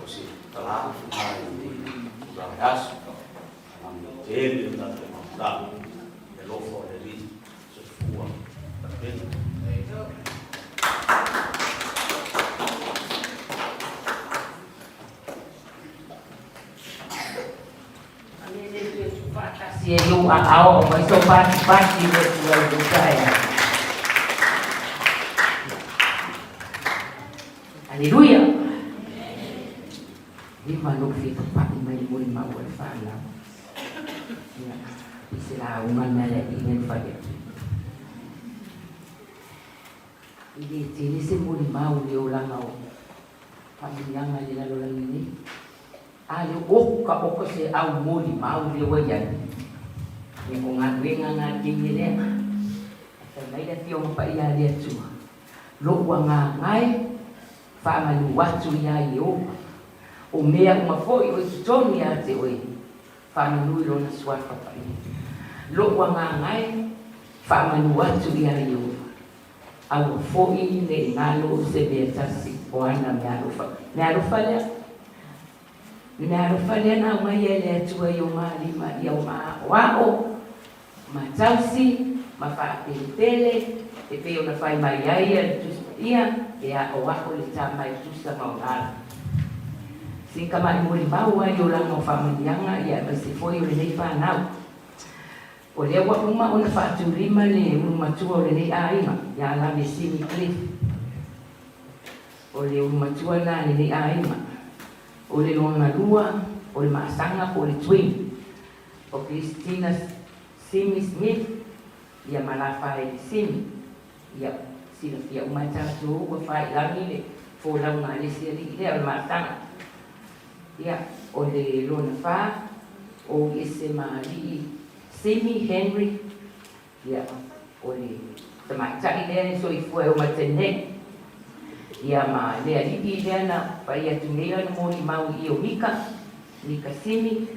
o se tala atu lena i lenei tulaga e aso, manuia tele le tatou mafutaga, le alofa o le Alii. Soifua tapena. Faatasi ai ou aao aumai sou patipati i le Atua i lou taeao. Aleluia! Leva lou fia tapa'i mai le molimau a le fanau. Ia, i se lauga le mea lea i na fai atu. E le tele se molimau i le olaga o faamanuiaga i le lalolagi nei. A le oka oka se au molimau lea ua i ai, ia o galuega na a le teine lea. Ae fai mai le Afioga Paia a le Atua, Lou agaga e, faamanu atu iā Ieova, o mea uma foi o i totonu iā te oe, faamanu i Lona Suafa Paia. Lou agaga e, faamanu atu iā Ieova, aua foi ne i galo se mea tasi o ana meaalofa. Meaalofa lea? Le meaalofa lea na aumaia e le Atua i o ma lima ia o ma aoao, ma tausi, ma faapelepele, e pei ona fai mai ai a le Tusi Paia, e aoao le tama e tusa ma ona alo. Se tama'i molimau ai i olaga o faamanuiaga ia aemaise foi o lenei fanau. O lea ua uma ona faatulima le ulumatua o lenei aiga ia Lavesini Cliff. O le ulumatua lena a lenei aiga. O le lona lua, o le maasaga po o le twin o Christina Simi Smith ia ma Lafaele Simi. Ia, silafia uma e tatou ua faailagi le folauga a le isi alii lea o le maasaga. Ia, o le lona fa, o Uiese ma Alii Simi Henry, ia, o le tamaitai lea e soifua e oo mai i le taimi nei. Ia, ma le alii lea na fai atu nei lana molimau i i o Mika, Mika Simi,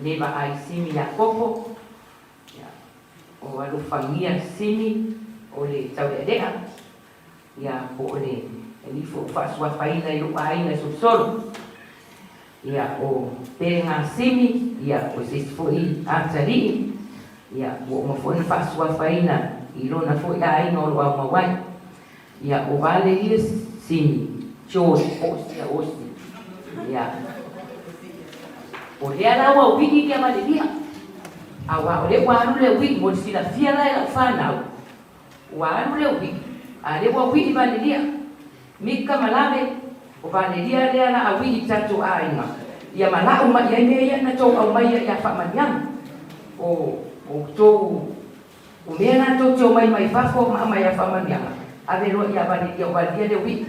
le vaai Simi Iakopo, ia, o Alofagia Simi, o le taulealea, Ia, po o le alii foi ua faasuafaina i lou aiga i Solosolo. Ia, o Pelegasimi, ia, o se isi foi atalii, ia, ua uma foi ona faasuafaina i lona foi aiga o lo o aumau ai. Ia, o Valeria Simi, George Osi Osi, ia, o lea la ua uii ia Valeria, aua o lea ua alu le uii mo le silafia la e lau fanau, Ua alu le uii, a lea ua uii Valelia. Mika ma Lave, o Valelia lea la a uii i tatou aiga, ia ma lau mai ai mea ia na tou aumaia ia Faamaniaga. O outou, o mea na tou te omai mai fafo ma aumai ia Faamaniaga, ave loa ia Valelia, o Valelia lea uii.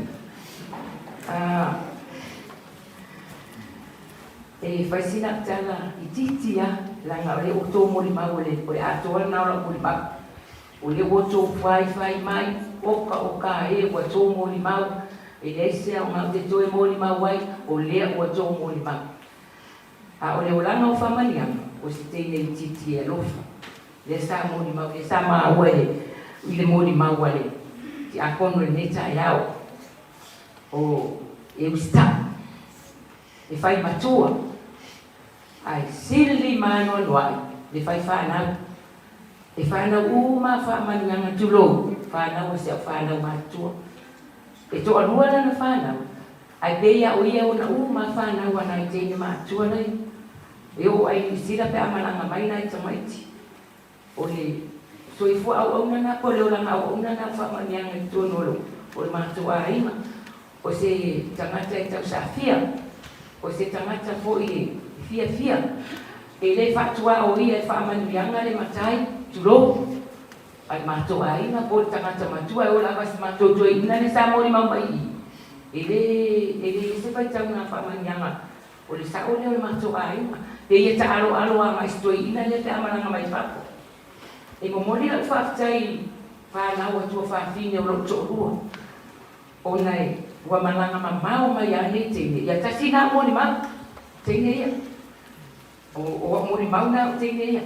A, e fai sina tala itiiti a, leaga o lea ua outou molimau o le atoa lena o lau molimau. O lea ua outou faifai mai, oka oka e ua tou molimau, e leai se aoga ou te toe molimau ai, o lea ua tou molimau. A o le olaga o faamaliaga, o se teine itiiti e alofa. Lea sa molimau, lea sa maua i le molimau a le tiakono i lenei taeao, o e usitai, e fai matua, ae sili ma anoanoai le fai fanau. E fanau uma faamanuiaga tulou, fanau a si au fanau matutua. E toalua lana fanau, ae pei a o ia ona uma fanau a nai teine matua lai. E oo ai i Niu Sila pe a malaga mai nai tamaiti. O le soifua auauna na po o le olaga auauna na o faamanuiaga i totonu o le matou aiga. O se tagata e tausafia, o se tagata foi e fiafia, e le faatuaoia e faamanuiaga le matai, tulou, a le matou aiga po o le tagata matua e ola lava si matou toeaina lea sa molimau mai i i, e le, e le i ai se faitauga faamanuiaga o le sao lea o le matou aiga. Pei e taaloalo agai si toeaina lea pe a malaga mai fafo. E momoli lau faafetai i fanau a tuafafine o lou toalua. Ona e ua malaga mamao mai a nei teine ia tasi na au molimau teine ia o o au molimau na au teine ia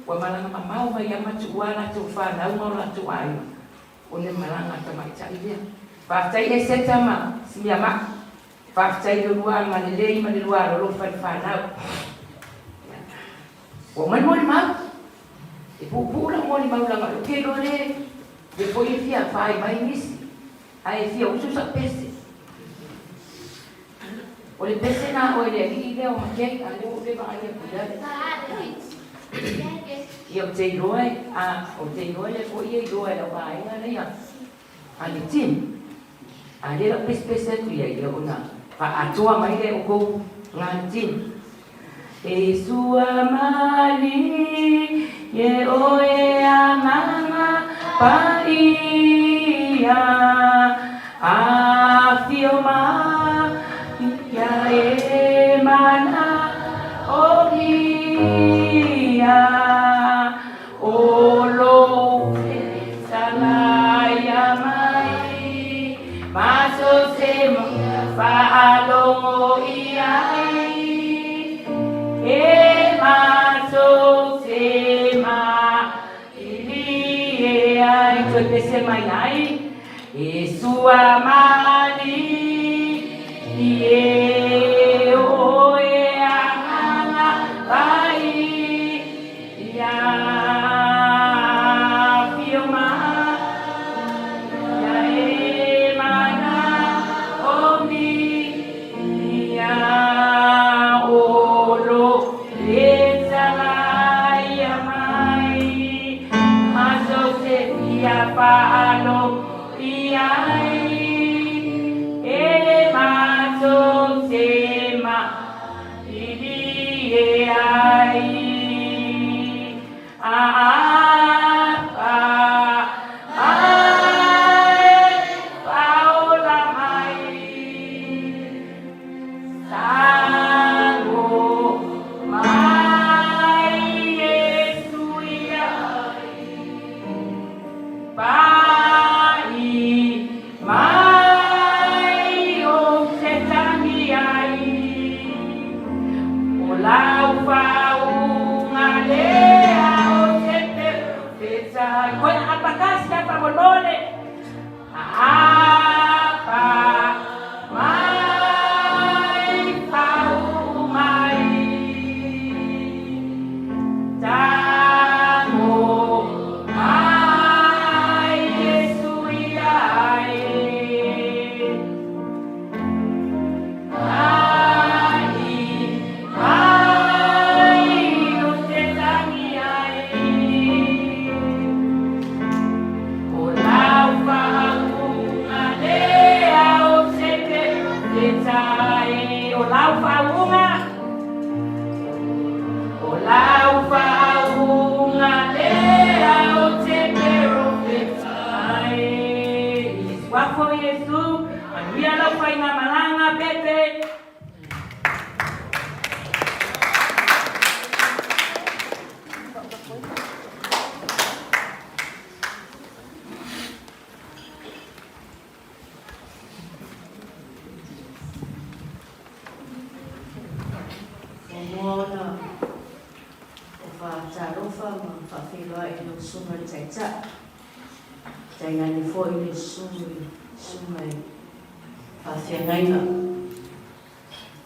ua malaga mamao mai a ma tuua latou fanau ma o latou aiga ona e malaga a tamaitai lea. Faafetai Eseta ma Simiamai faafetai i le lua agalelei ma le lua alolofa i le fanau. Ua uma le molimau e puupuu lau molimau leaga ou te iloa le le foi e fia fai mai nisi ae e fia usu sau pese. O le pese na oe le alii lea o Makei a lea ua ou le vaai atu i ai. Ia ou te iloa e a ou te iloa lea foi e iloa e lau aiga lea a le team. A lea lau pesepese atu i ai ia ona faaatoa mai lea e outou nga le team. E sua mali e oe agaga paia afio mai ia e mana o ia o lou fesalaia mai maso se faalogo i ai e maso se malie ai toe pese mai ai e sua malie oe agaga paia. Ia afio mai ia e mana o mi ia olo le talaia mai. fia faalogo i ai e matou te malilie ai. Apa mai paola mai Tago mai Iesu iai Pai mai ou te tagi ai O lau faauuga lea o se perofeta Koe apakasi faamolemole Apa mai fauu mai Tago mai Iesu iai Pai mai ou te tagi ai O lau faauuga lea o se perofeta e O lau faauuga O lau faauuga lea o se perofeta e I le suafa o Iesu, manuia lau faigamalaga Pepe. Muamua ona o faatalofa ma faafeiloai i lau Susuga i le Taitai, tainane foi le Susuga i Faafeagaiga.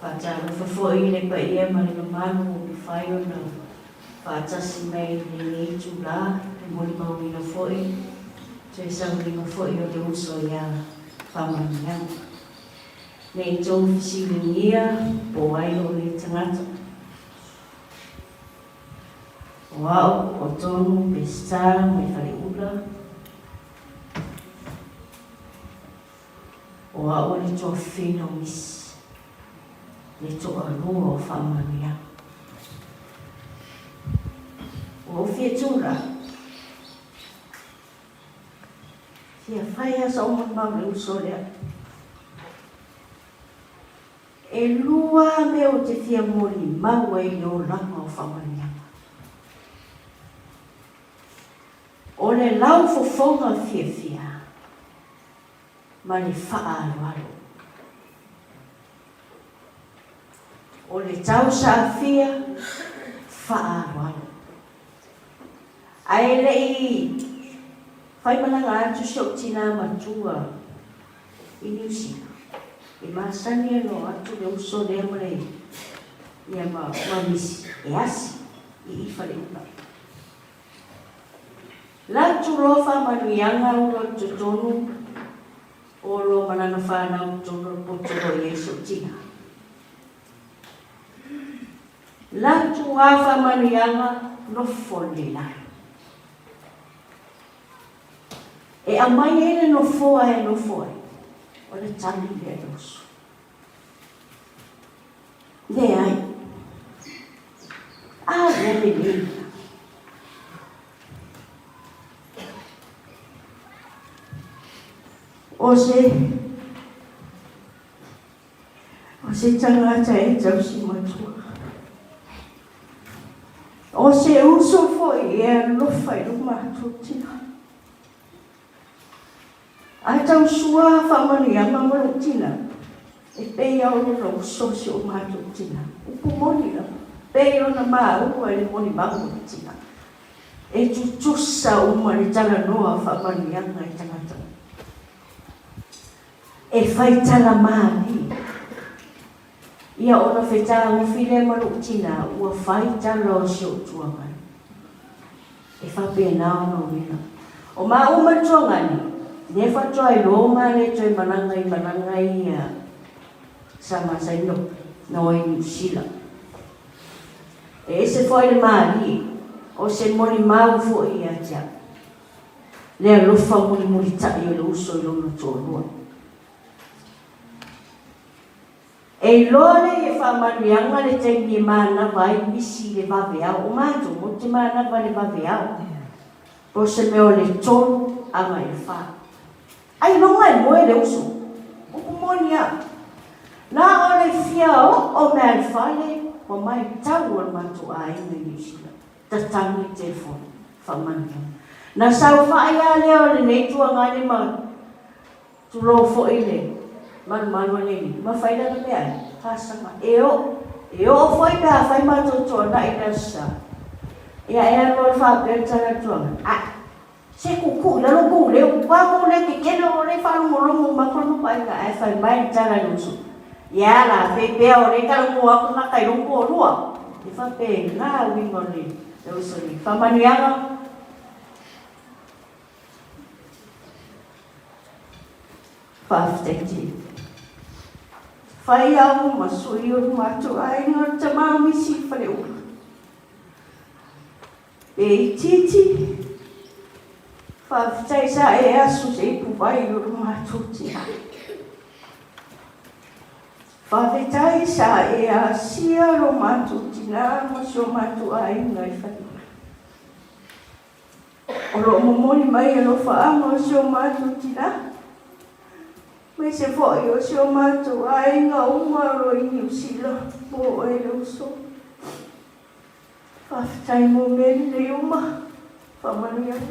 Faatalofa foi i le paia ma le mamalu ua mafai ona faatasi mai i lenei itulā, e molimauina foi toe sauniga foi o le uso ia Faamanuiaga. Ne i tou fesiligia po o ai lou nei tagata. O au o Tonu Peseta mai Faleula. O au o le tuafafine o Misi, le toalua o Faamanuiaga. Ua ou fia tu la, fia fai lava sou molimau i le uso lea. E lua mea ou te fia molimau ai i le olaga o Faamanuiaga. O le laufofoga fiafia ma le faaaloalo. O le tausaafia faaaloalo. Ae le i faimalaga atu si ou tinā matua i Niu Sila, e masani ona o atu le uso lea ma le ia ma ma Misi e asi i i Faleula. Latu loa faamanuiaga ulo i totonu o lo ma lana fanau i totonu o le poto o lo o i ai si ou tina. Latu a faamanuiaga nofo le lalo. E aumai ai le nofoa e nofo ai, o le tali lea e oso. Leai. A lea lelei. O se o se tagata e tausi matua. O se uso foi e alofa i lo matou tina. A tau sua faamanuiaga ma lou tina, e pei lava ona uso si o matou tina. Upu moni lava, pei ona maua i le molimau o le tina. E tutusa uma le talanoa faamanuiaga i tagata uma. E fai tala malie. Ia ona fetagofi lea ma lou tina, ua fai tala o si ou tuagai. E faapena ona uiga. O maua ma le tuagani, lea faatoa iloa ma le toe malaga i malaga ia sa masani na o i Niu Sila. E ese foi le malie, o se molimau foi ia te au. Le alofa mulimulitaʻi o le uso i lona toalua. E iloa lea ia faamanuiaga le taimi e manava ai misi i le vaveao. O matou, matou te manava i le vaveao. Po o se mea o le 3 agai i le 4. Ailoga e moe le uso. Upu moni a. Na o le fia oo mea i le fale ua maitau o le matou aiga i Niu Sila. Tatagi le telefoni. Faamanuiaga. Na saofai a lea o lenei tuagane ma Tulou foi le malumalu a le Alii, ma fai lana meaai, fasaga, e oo, e oo foi pe a fai matou tuanai i le Aso Sa. Ia e alu alu faapea le tala atu a, Ae, se kuukuu i lalo kou leo, ua kou leo kekele o lea e faalogologo uma atu le mapaiga, ae fai mai le tala a le uso, Ia la, fei pea o lea e talanoa atu na kai lou toalua. E faapena uiga o le uso nei. Faamanuiaga. Faafetai tele. Fai au ma sui o le matou aiga o le tama misi i Faleula. E itiiti, faafetai sa e asu se ipu vai o le matou tina. Faafetai sa e asia lo matou tina ma si o matou aiga i Faleula. O lo o momoli mai alofaaga o si o matou tina, aemaise foi o si o matou aiga uma o lo o i Niu Sila mo oe le uso. Faafetai mo mea lelei uma. Faamanuiaga.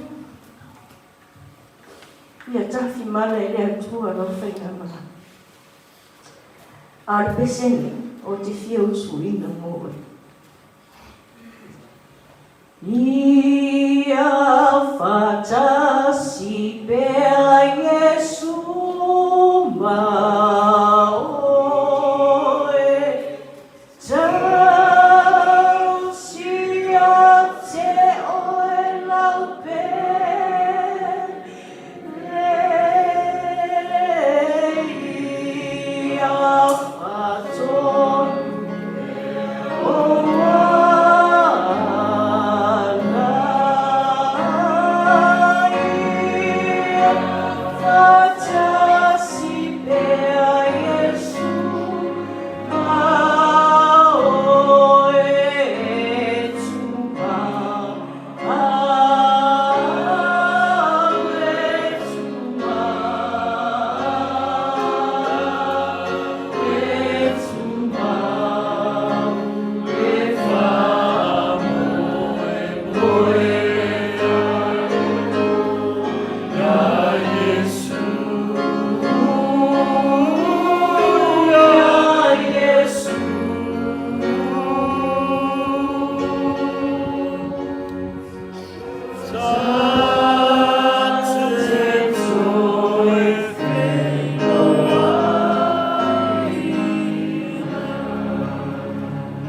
Ia tafimala e le Atua lau faigamalaga. A o le pese nei, ou te fia usuina mo oe. Ia faatasi pea Iesu ma oe, Tausi ia te oe lau pele, Ia faatonu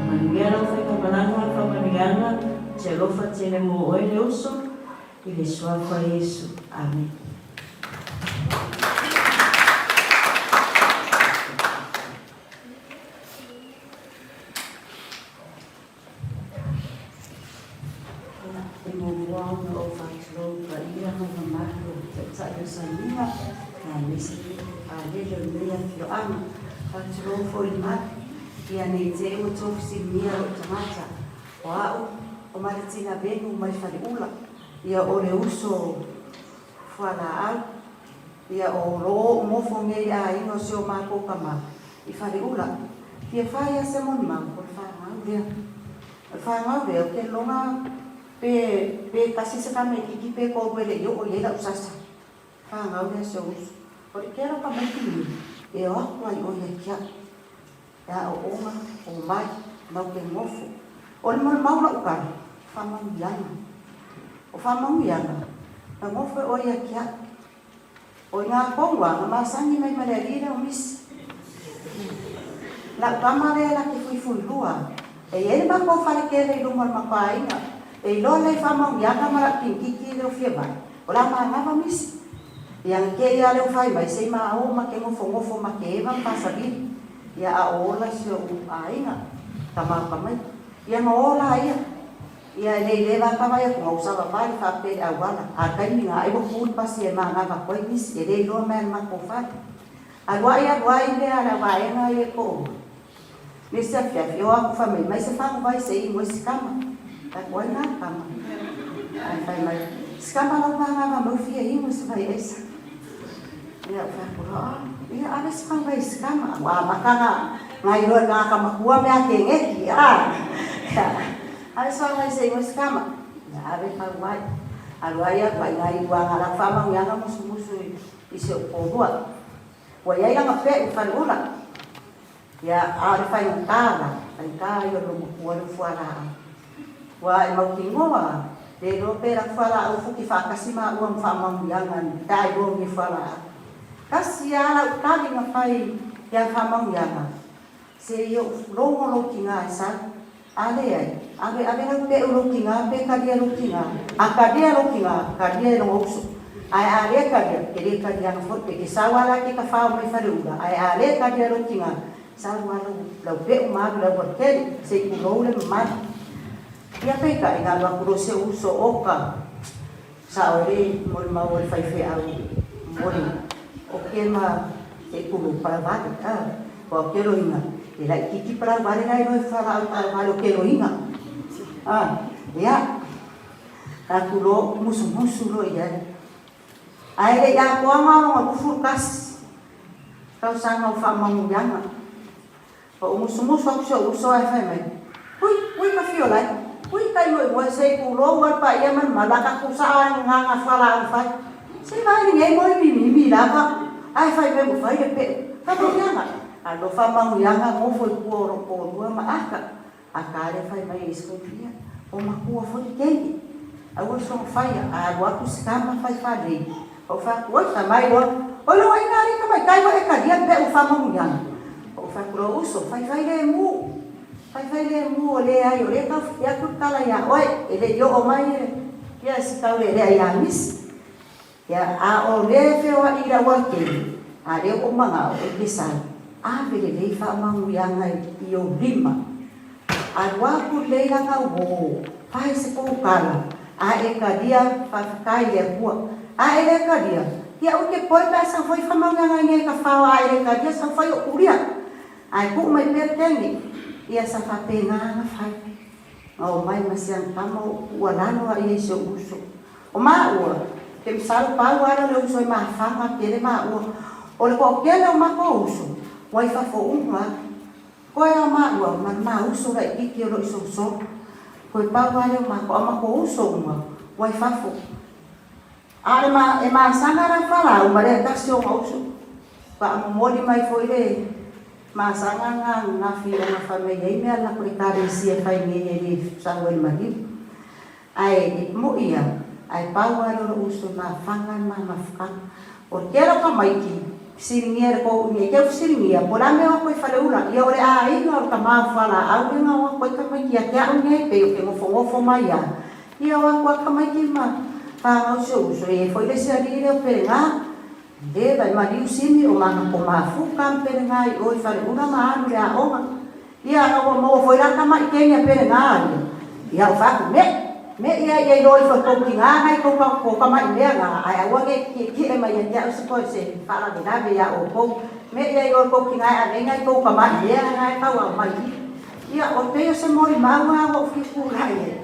Manuia lau faigamalaga ma faamanuiaga, te alofa tele mo oe le uso, i le Suafa Iesu. Amene. E muamua ona ou faatulou i paia ma mamalu o Taitai o Samoa, aemaise le alele o lenei afioaga. Faatulou foi i le malu, ia ne i te i ua outou fesiligia lou tagata, o au o Maletina Venu mai Faleula, ia o le uso fualaau, ia o lo o ou nofo nei i aiga o si o makou tama i Faleula. Fia fai a se molimau, o le fanau lea. O le fanau lea, ou te loma pe pe tasi se tamaititi pe tolu e le i oo i ai lau sasa. Fanau lea si ou uso. O le kela o tamaiti nei, e o atu ai ʻoe ia te aʻu. E aoaoga, o mai, mau ke nofo. O le molimau lau tala, faamanuiaga. O faamanuiaga, na nofo e ʻoe ia te aʻu. O i ngā kou a, na masani mai ma le alii lea o Misi. Lau tama lea la ke fuifui lua. E i ai le matou fale kele i luma o le matou aiga. E iloa lea i faamanuiaga ma lau kinkiki lea o fia vai. O la manava Misi. Ia na kei a lea o fai mai se i ma o ma ke nofonofo ma ke eva ma pasavili. Ia a o ola si ou aiga, tama o tamaiti. Ia na ola ia. Ia e le i leva lava vaai atu ua savavali faapea i le auala, a o le taimi lena ai ua tu le pasi e manava atu ai nisi, e le iloa mai lava e le matou fale. Alu ai alu ai lea a le au vaega ia e toalua, i le isi afiafi, o atu fai mai, Aumai se faguvai se i inu ai si tama. Fai atu, Ai na le tama? Ae fai mai, Si tama la ua manava mai ua fia inu i se vai aisa. Ia ou fai atu loa, Ia ave se faguvai i si tama. Ua amata ona iloa e le tagata matua mea a keneti, a! Ave se faguvai se i inu ai si tama. Ia ave le faguvai. Alu ai alu ai nai uaga lau faamanuiaga musumusu i si ou toalua. Ua i ai lana peu i Faleula. Ia, a o le faigata la, faigata ia o le loomatua lea o fualaau. Ua e mautinoa le iloa pe lak fualaau fuki faatasi maua ma faamanuiaga pe a iloa ni fualaau. Tasi a lau tali na fai ia faamanuiaga, se i ou logo lou tina e sau. A leai, ave ave lau peu i lou tina pe talia lou tina. A talia lou tina, talia e lona uso. Ae a le talia, e le talia ana foi. E te sau lava la e te tafao mai Faleula, ae a le talia lou tina, sau lava lau, lau peu ma alu i le aualatele, se i tulou le mamalu. Ia peitai, na alu atu loa si ou uso, oka, sao e le molimau a le faifeau moni o ke ma se i tulou palavale, a, aua o ke loina, e laitiiti palavale la e iloa e fualaau taavale o ke loina. A, ia, atu loa musumusu loa i ai. Ae le i atoa na o lona 21 tausaga o faamanuiaga. Ua ou musumusu atu si ou uso ae fai mai, Hui, hui ka fiolai, hui ka igoigoe, se i pulou ai paia ma le mala ka tusa a nganga fualaau fai. Se vai lenei moi mimimi lava, ae fai mai ua fai le peu. Faamanuiaga, alofa manuiaga nofo i tua o lou toalua ma aka. Aka lea fai mai e isi koe, ia, o matua foi le keiki. Aua le soona faia, a alu atu si tama fai faalelei. Ou fai atu, Oi, fai mai loa, Oi lou aiga alii tamaitai ua e talia le peu faamanuiaga. Ou fai atu loa, Uso, fai fai lemu, fai fai lemu, o leai, o lea e tau fiki atu le tala iā oe, e le i oo mai ia si taulealea ia Misi. Ia, a o lea e feoai i le aualatele, a lea ua ou manao e te sau, ave lelei faamanuiaga i ou lima. Alu atu lelei lana uō, fai se kou tala, a e talia, faafetai i le Atua. A e le talia, ia aua te poe pe a sau fai faamanuiaga i nei tafao, a e le talia sau fai o ulia. Ae tuu mai pea le taimi, ia sa faapena ona fai. Na omai ma si ana tama o tuualalo a ia i si ou uso. O maua, ke masalo pau ala le uso e mafaga tele maua. O le toatele o matou uso, ua i fafo uma. Koe a maua ma le ma uso laititi o lo i solosolo. Koe pau a lea o matou, a o matou uso uma, ua i fafo. A o le ma, e masaga la falau ma lea tasi o ona uso. Faamomoli mai foi le masaga na ananafi ona fai mai ai mea lako le ekalesia e fai nei e le sau ai le maliu. Ae e moʻi a, ae pau a lea o lou uso e mafaga le ma mafutaga. O le tele o tamaiti, fesiligia e le tou nei teu fesiligia, po o le a mea o atu ai Faleula, ia o le aiga o le tama o fualaau lea na o atu ai tamaiti ia te au nei, pei o ke nofonofo mai a, ia o atu a tamaiti ma fanau si ou uso, e i ai foi le isi alii lea o Pelega, leva e maliu simi o mana ko mafuka ma Pelega i o i Faleula ma alu i le aoga. Ia ana ua maua foi la tamaʻi keni a Pelega ia. Ia ou fai atu, Me! Me ia ia iloa ifo e kou tina nai kou kou tamaʻi mea na, ae aua ne i kiʻekiʻe mai ia te au se koe se faalavelave iā ʻoukou. Me ia iloa e kou tina e ave ai nai kou tamaʻi mea na e tau aumai i. Ia, o pei o se molimau lava ua ou fia tulai ai,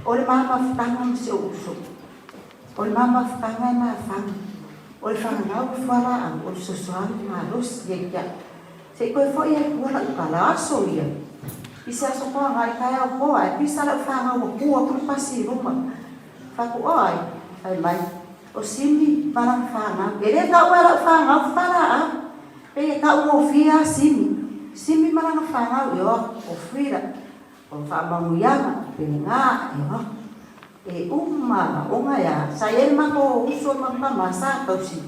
o le ma mafutaga ma si ou uso. O le ma mafutaga e mafaga, o le fanau le fualaau, o le fesoasoani malosi ia i te au. Se i toe foi ai tua lau tala, aso ia. I se aso toa ngai taeao poa, e pisa lau fanau ua tu atu le pasi i luma. Fai atu, O ai? Fai mai, O Simi ma lana fanau. E le taua e lau fanau falaau. Pei e taugofie a Simi. Simi ma lana fanau, ioa, o Frida. O faamanuiaga, pele-gā, ioa. E uma ona ea, sa i ai le matou uso ma tama sa tausi,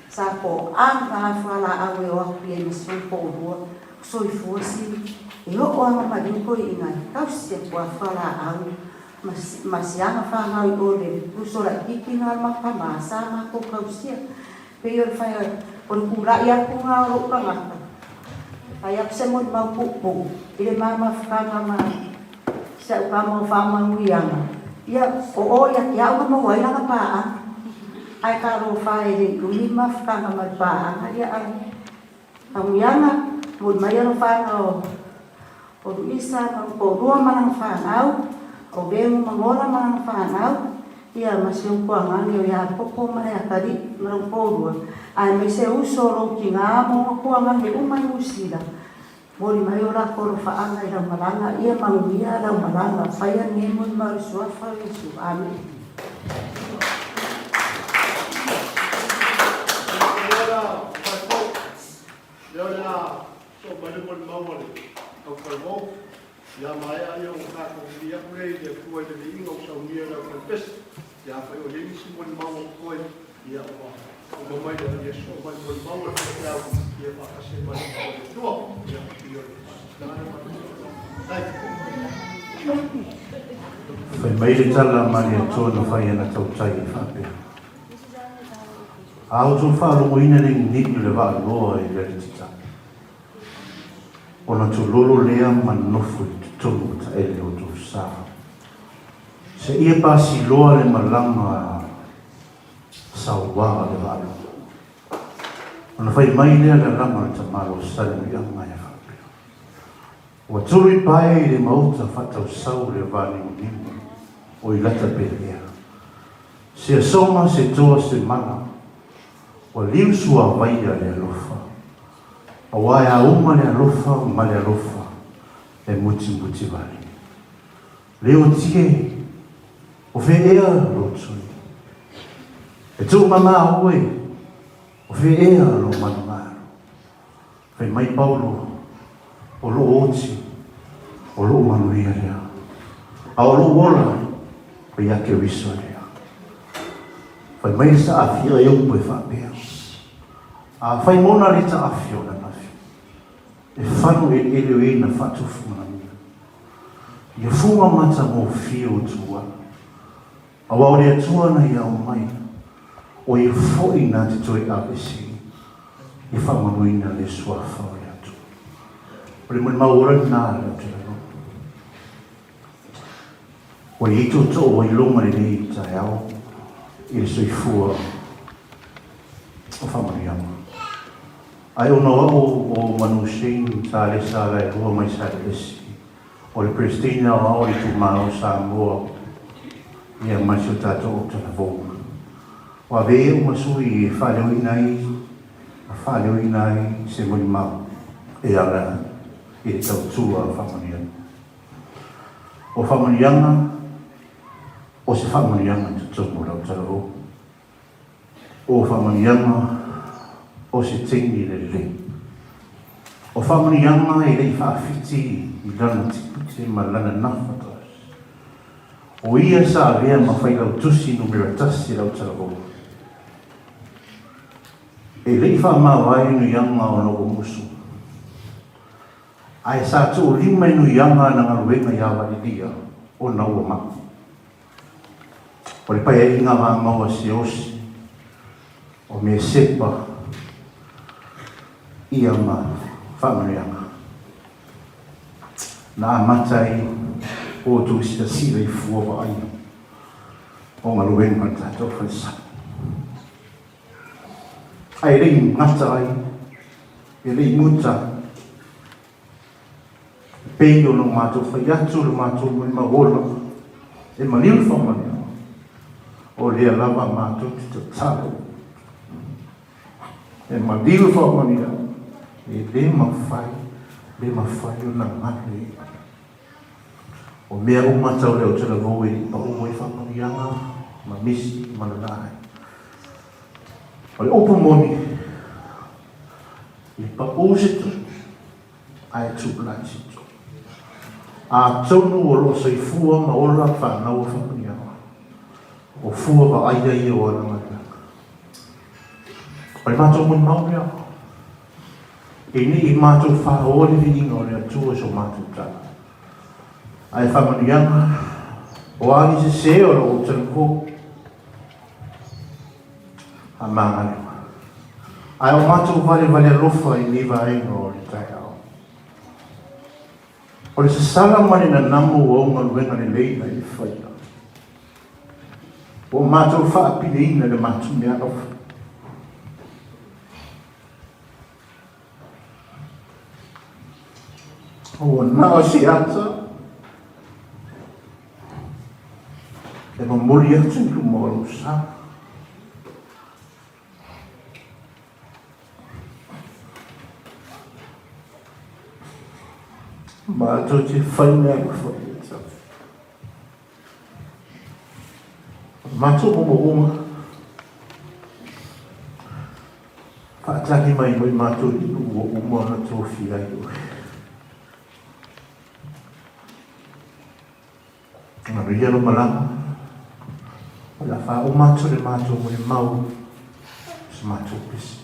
sa toaga a fualaau e o atu i ai ma si ona toalua, o soifua sili, e oo ana maliu toeaiina e tausi atu a fualaau ma ma si ana fanau i o le uso laitiiti na ma tama sa matou tausia. Pei o le fai o le tulai atu na o lou tagata, fai atu se molimau puupuu i le ma mafutaga ma si au tama o faamanuiaga. Ia, o o ia te au na maua ai lana paaga. Ae talofa e le i umi mafutaga ma le paaga, ia ae amuiaga, momoli mai alofaga o o Luisa ma lona toalua ma lana fanau, o Vegu ma Nola ma lana fanau, ia ma si ou tuagane o Iakopo ma Leakalii ma lona toalua, aemaise uso o lou tina ma ona tuagane uma i Niu Sila. Momoli mai o latou alofaaga i lau malaga, ia manuia lau malaga, faia lenei molimau i le Suafa o Iesu. Amene. Lea o le a soo mai le molimau a le Tautalamo, ia maea ia ona tatou vili aku lea i le Atua i le viiga ua saunia e le aufaipese. Ia afai o i ai nisi molimau o totoe, ia ua uma mai lea, ia soo mai le molimau a le faifeau, ia faatasi ai ma le Atua o le Atua. Ia, ia o le faasalaga ma le Faafetai. Fai mai le tala ma le Atua na fai ana tautai e faapea. A outou faalogoina le ninivi o le vaaloa i le alitita, ona tololo lea ma nofo i totonu o taele o outou sa. Seia pasiloa le malaga sauā a le vaaloa. Ona fai mai lea le alama o le tamalo o Salemuliaga e faapea, Ua tulu i pae i le maota faatausau le vanimonimo o i lata pelea. Se asoga, se toa, se mala, ua liu suavaia le alofa, aua e auma le alofa ma le alofa e mutimuti vale. Leo tie, o fea ea lou tui? E tuumama oe, o fea ea lou malumalu? Fai mai Paulo, O lou oti, o lou manuia lea, a o lou ola, o ia Keriso lea. Fai mai le saafia e upu e faapea, A fai mona le taafi o lana fi, e fano eleele o e na faatufugagia. Ia fuga matagofie o tuala, Aua o le Atua na ia aumai, o ia foi na te toe aveese i faamanuina le Suafa o le Atua. O le molimau ola lena a le Aotearoa. Ua i ai tootoo ua iloga lelei i le taeao i le soifua o faamanuiaga. Ae ona o au o Manu Shane sa alesa alaelua mai Salelesi, O le Peresetene Aoao o le Itumalo o Samoa ia ma si o tatou Aotearoa. Ua ave ia uma sui e faaleoina ai ma faaleoina ai se molimau e ala i le tautua a faamanuiaga. O faamanuiaga, o se faamanuiaga i totonu o le Aotearoa. O faamanuiaga o se teine lelei. O faamanuiaga e le i faafiti i lana tipute ma lana nafa tasi. O ia sa avea ma failautusi numera tasi lau talavou. E le i faamavae nuiaga ona ua musu. Ae sa tuulima i nuiaga ana galuega ia Valilia ona ua mate. O le paeaiga vamau a Seosi, o Mesepa, ia ma faamanuiaga. Na amata ai outou silasila i fua vaaia o galuega a le tatou falesa. Ae le i gata ai, e le i muta ai. E pei ona matou fai atu le matou molimau ola e maliu le faamanuiaga, o lea lava matou te tatalo e maliu le faamanuiaga, e le mafai, le mafai ona galo i ai. O mea uma tau le Aotearoa e le i pau ai faamanuiaga ma misi ma lala ai. O le upu moni, e pau se tonu, ae tulai se tonu. Atonu o lo o soifua ma ola fanau a faamanuiaga, o fua vaaia ia o ana galuega. O le matou molimau lea, e ne i matou faaoa le viiga o le Atua i so matou tala. Ae faamanuiaga, o a ni sese o lo o talavou, a magalewa. Ae o matou valevale alofa i nei vaega o le taeao. O le sasala ma le nanamu o au galuega lelei na e faia. Po o matou faapileina i le matou meaalofa. Ua na o se ata e momoli atu i luma o lou sa. Matou te fai meaalofa ia te oe. O le matou moomooga, faatali mai mo i matou i le nuu ua uma ona tofia ai oe. Manuia lou malaga, o le a faauma atu le matou molimau i se matou pese.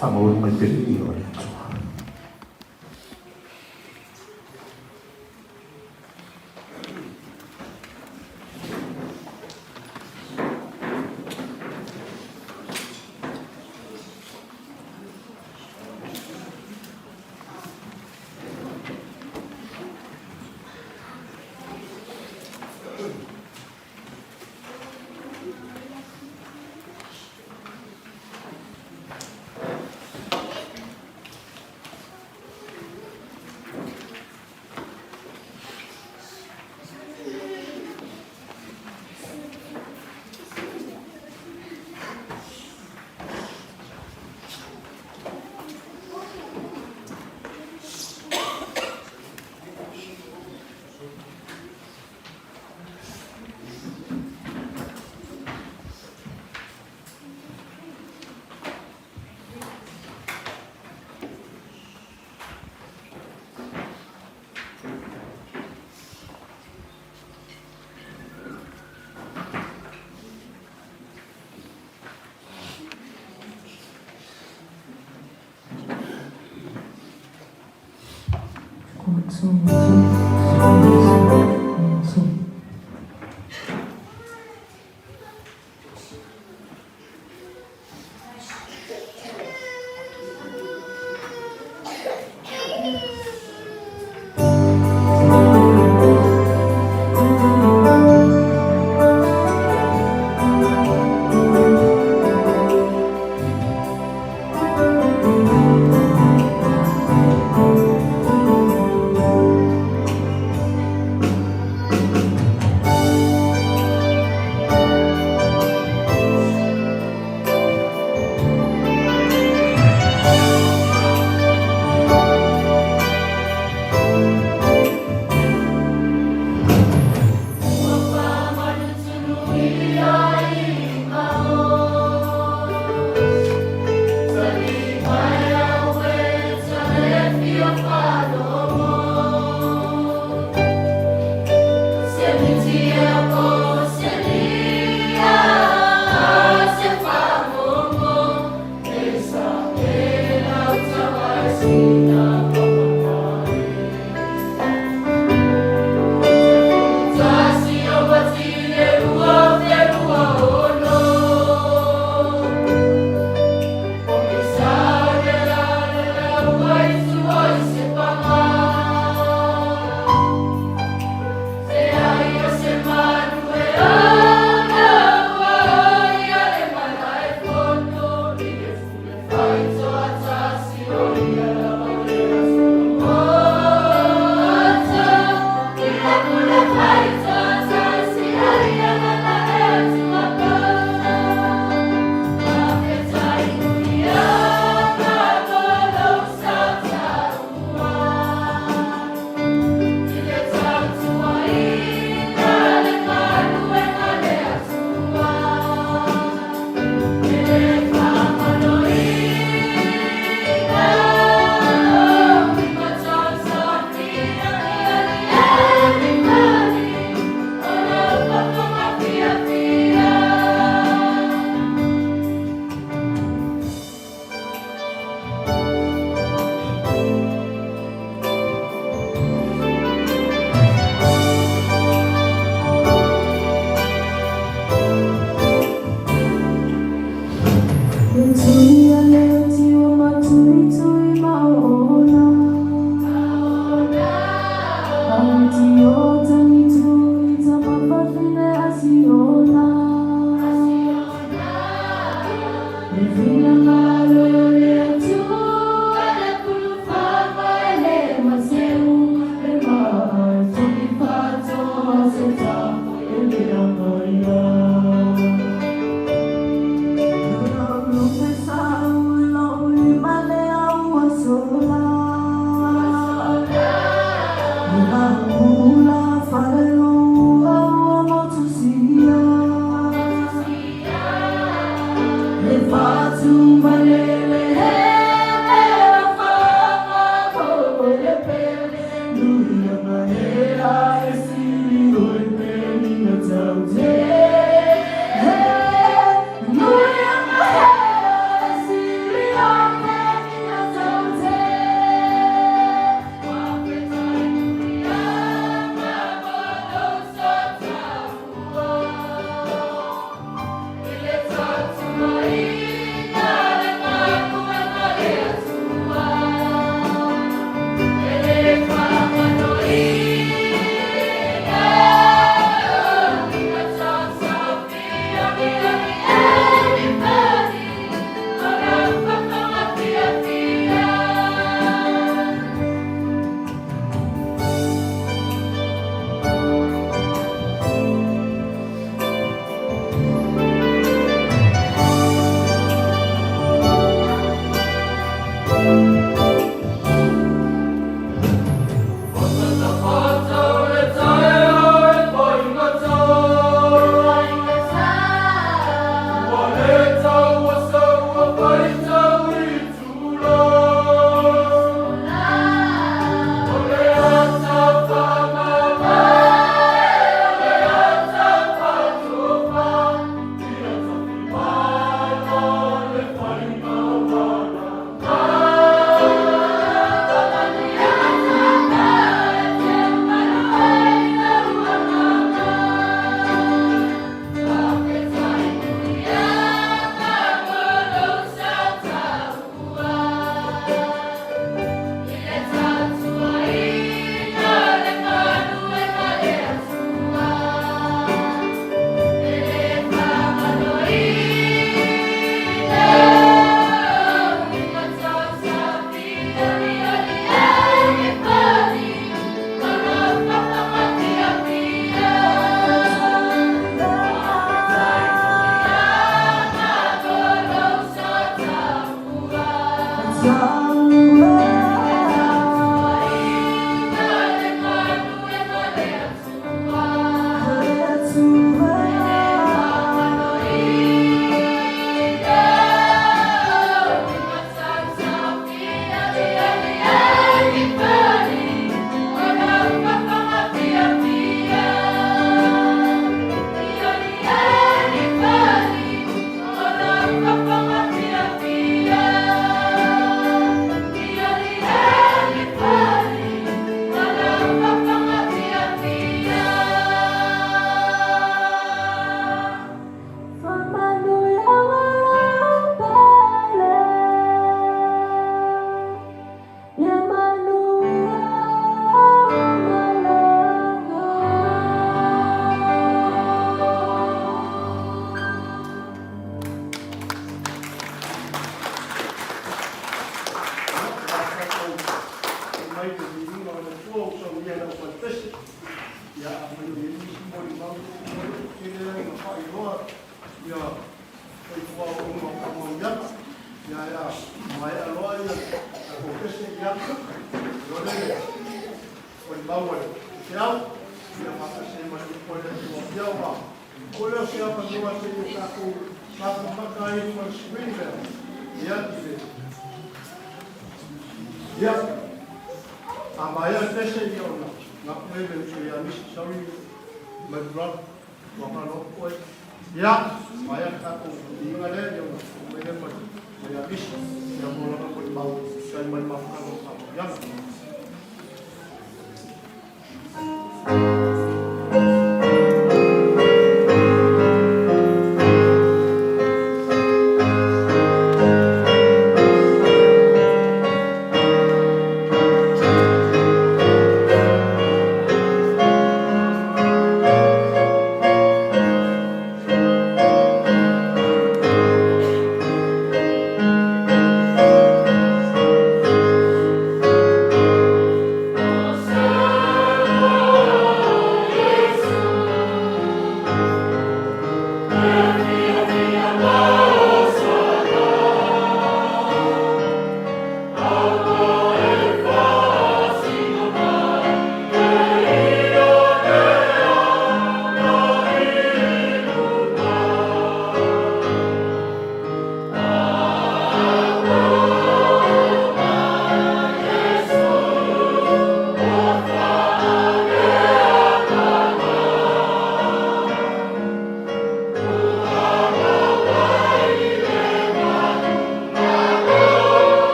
Faamaualuga mai pea le viiga o le Atua. Thank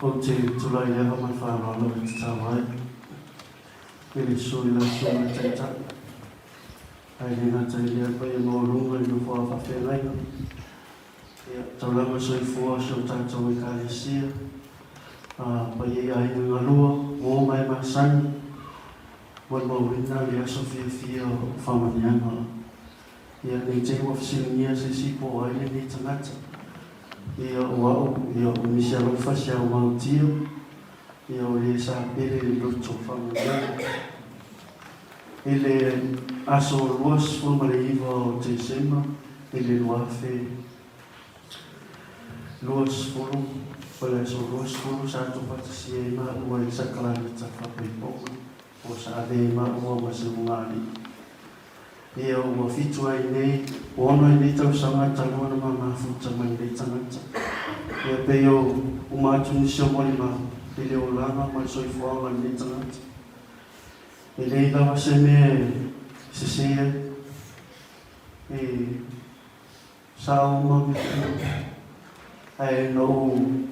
Ou te tulai i le ava ma le faaaloalo e tatau ai i le sui la susuga taitai. Ae le gata i lea paia maualuga i nofoa faafeagaiga. Ia, taulaga soifua si o tatou Ekalesia, a paia i aiga galua, uo ma e masani, molimauina le aso fiafia o faamanuiaga. Ia, nei te i ua fesiligia se isi po o ai lenei tagata. Ia, o au, ia, o Misi Alofa Siaumautia, ia, o le sa pele i le loto faamanuiaga. I le aso 29 o Tesema i le 2020, o le aso 20 sa tuufaatasia ai maua i le sakalamita faapoipoga o sa avea ai maua ma se ugaalii. Ia ua fitu ai nei, ua ono ai nei tausaga talu ona ma mafuta mai lenei tagata. Ia pei o uma atu nisi o molimau i le olaga ma le soifuaga o lenei tagata. E leai lava se mea e sese ai, e sao uma mea uma. Ae na ou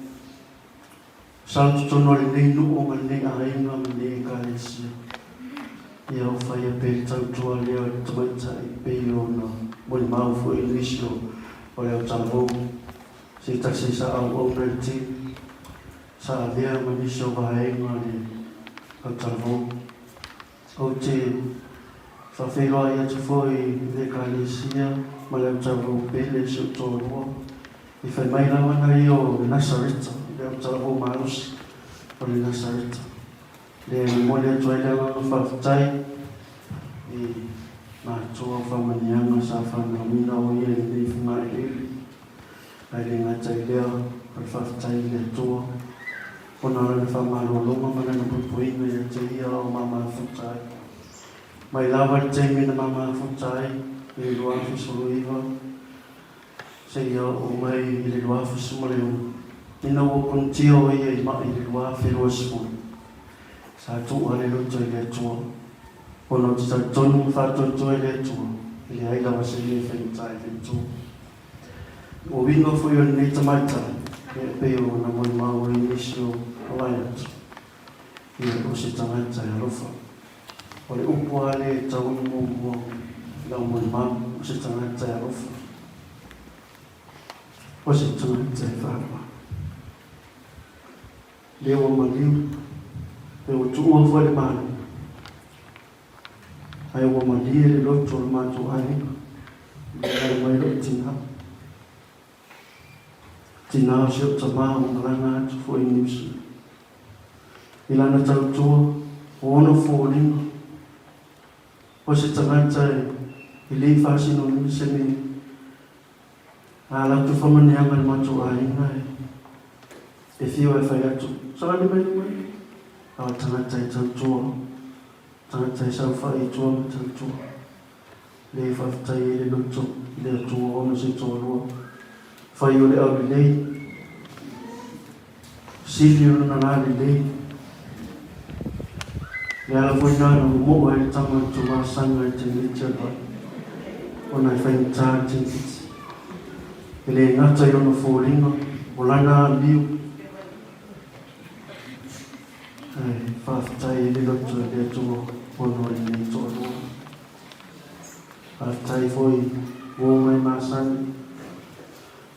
sau totonu o lenei nuu ma lenei aiga ma lenei ekalesia, ia ou faia pea le tautua lea o le tamaitai pei ona molimau foi nisi o le autalavou, se tasi sa auauna i le tino. Sa avea ma nisi o vaega le autalavou. Ou te faafeiloai atu foi i le Ekalesia ma le autalavou pele si ou toalua. I fai mai lava na ia o le Nasareta, le autalavou malosi o le Nasareta. Lea e momoli atu ai le agaga faafetai i matua o faamanuiaga sa fanauina o ia i lenei fogaeleele. Ae le gata i lea, o le faafetai i le Atua ona o Lana faamalologa ma Lana puipuiga ia te Ia o mamafuta ai. Mai lava i le taimi na mamafuta ai i le 2019 seia oo mai i le 2016, ina ua konetia o ia i ma'i i le 2020, sa tuua le loto i le Atua ona ou te talitonu ma faatoatoa i le Atua e leai lava se mea e faigata i le Atua. O uiga foi o lenei tamaitai, e pei ona molimau ai nisi o malae atu, ia o se tagata e alofa. O le upu lava lea e tau ona muamua i lau molimau, o se tagata e alofa, o se tagata e faaaloalo. Lea ua maliu, lea ua tuua foi le Malo, Ae ua malie le loto o le matou aiga i le ala mai lou tina. Tina o si ou tama ua malaga atu foi i Niu Sila. I lana tautua, o ona foliga, o se tagata e le i faasinoina se mea. A latou famaneaga i le matou aiga e fiu ai fai atu, Savali mai mai, a o le tagata e tautua. Tagata e saofai i tua ma tautua. Le faafetai ai le loto i le Atua ona se toalua. Fai o le aulelei, sili o lona lalelei. Le ala foi na na momo'o ai le tama i le tuvasaga i le teineiti a le vai, ona e faigata le teineiti. E le gata i ona foliga, o lana amio. Ae faafetai i le loto i le Atua ona o lenei toalua. Faafetai foi ua omai masani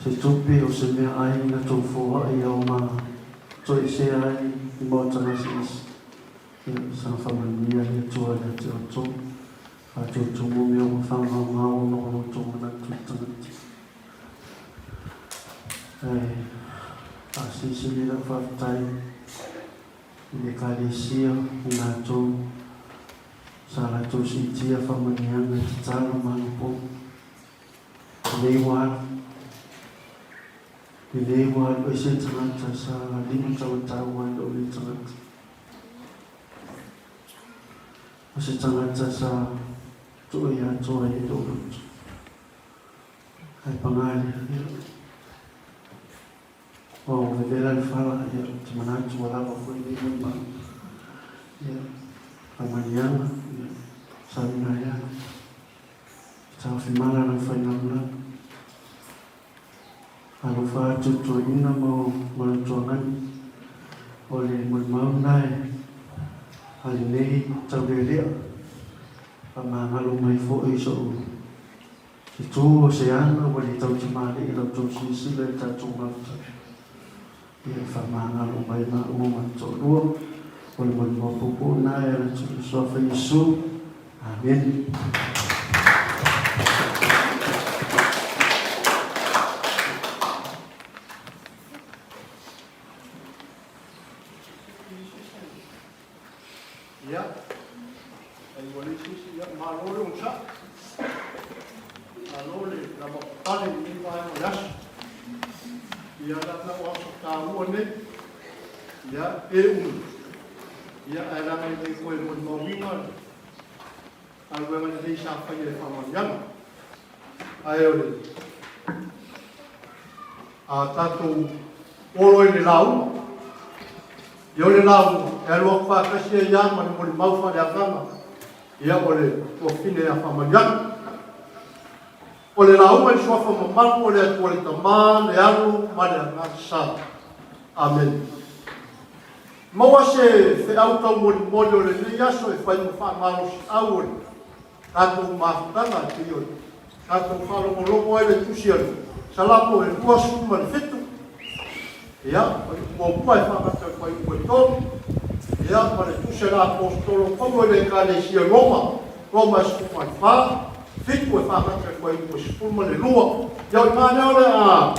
se tupe o se meaai na tou foai ao ma toesea ai i maota gasegase. Ia saga faamanuia le Atua ia te outou. Faatuatumu mea ua faamaumau ona o lo outou manatu i tagata. Ae faasilisili lau faafetai i le Ekalesia i latou sa latou siitia faamanuiaga i tatalo ma anapo. Lenei ua alu, lenei ua alu ese tagata sa limataumatau ai lou nei tagata. O se tagata sa tuuina atoa i lou loto. Ae paga lea, ia. Ua vevela le fala, ia, ou te manatu ua lava foi lenei molimau. Ia, faamanuiaga, ia, sauna ai ala. Taofimala lau fainamulaga. Alofa atu toeaina ma lou tuagani. lenei taulelea. Faamagalo mai foi i sou fetu o se ana ua le tautamalii i la outou silasila i le tatou mafutaga. Ia faamagalo mai maua ma le toalua o le molimau puupuu lena e ala atu i le Suafa Iesu. Amene. Ia, ai ua leai se isi, ia, malo le onosai. Malo le lavapapale i lenei vaega o le aso. Ia, leaga o aso taua nei, ia, e umi, ia, ae leaga e le toe molimauina le galuega lelei sa faia e faamanuiaga. Ae o le a tatou olo i le lauga. Ia o le lauga, e alu atu faatasi ai lava ma le molimau faaleagaga, ia o le tuafafine ia Faamanuiaga. O le lauga i le suafa mamalu o le Atua le Tama, le Alo ma le Agaga Sa. Amene. Maua se feau taumolimoli o lenei aso e fai ma faamalosiau o le tatou mafutaga e pei o le tatou faalogologo ai le tusi a le Salamo e 27, ia, fuaiupu muamua e faagata i le fuaiupu e 3, ia, ma le tusi a le Aposetolo Paulo i le Ekalesia i Roma, Roma e 14, 7 e faagata i le fuaiupu e 12. Ia, o i ina lea o le a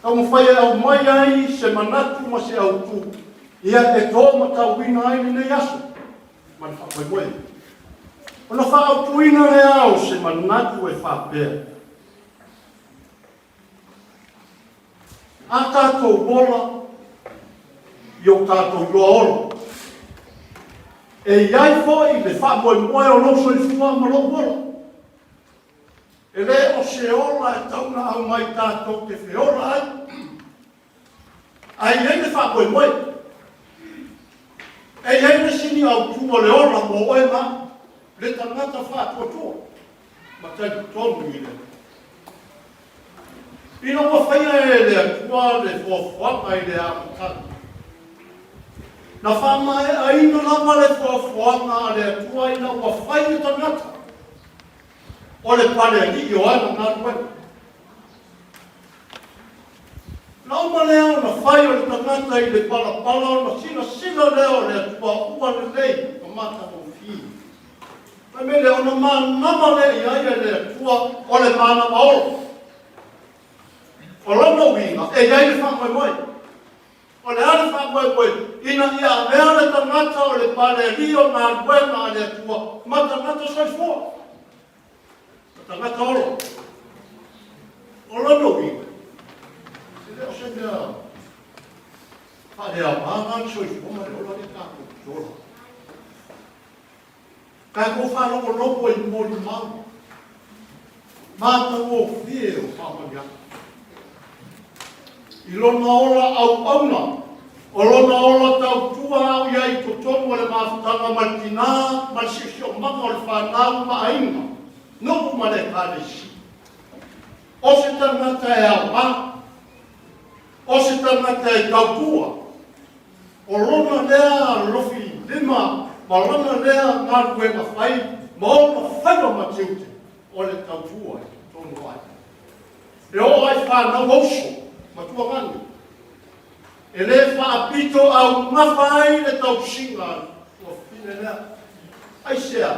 taumafai e aumai ai se manatu ma se autu, ia, e tōmatauina ai lenei aso. ma le faamoemoe. Ona faaautuina lea o se manatu e faapea, A tatou ola i o tatou iloa ola, e i ai foi le faamoemoe o lou soifua ma lou ola. E le o se ola e tau na aumai tatou te feola ai, Ae i ai le faamoemoe. E i ai le sini autu o le ola mo oe ma au, le tagata faatuatua ma talitonu i le Atua. Ina ua faia e le Atua le foafoaga i le amataga, na faamaeaina lava le foafoaga a le Atua ina ua fai le tagata o le palealii o ana galuega. Na uma lea ona fai o le tagata i le palapala ona silasila lea o le Atua ua lelei ma matagofie. Fai mai lea, ona manava lea i ai e le Atua o le manava ola. O lona uiga, e i ai le faamoemoe. O le a le faamoemoe? Ina ia avea le tagata o le palealii o galuega a le Atua ma tagata soifua. O tagata ola. O lona uiga, e le o se mea faaleaoga le soifua ma le ola lea tatou te ola. Tatou faalogologo i molimau matagofie o faamanuiaga. I lona ola auauna, o lona ola tautua a o i ai i totonu o le mafutaga ma le tinā ma le siosiomaga o le fanau ma aiga, nuu ma le Ekalesia. O se tagata e aoga, o se tagata e tautua, o lona lea alofi lima ma lana lea galuega fai ma ona faiva ma tiute o le tautua i totonu o aiga. E oo ai fanau auso ma tuagani. E le faapito augafa ai le tausiga a le tuafafine lea. Aisea?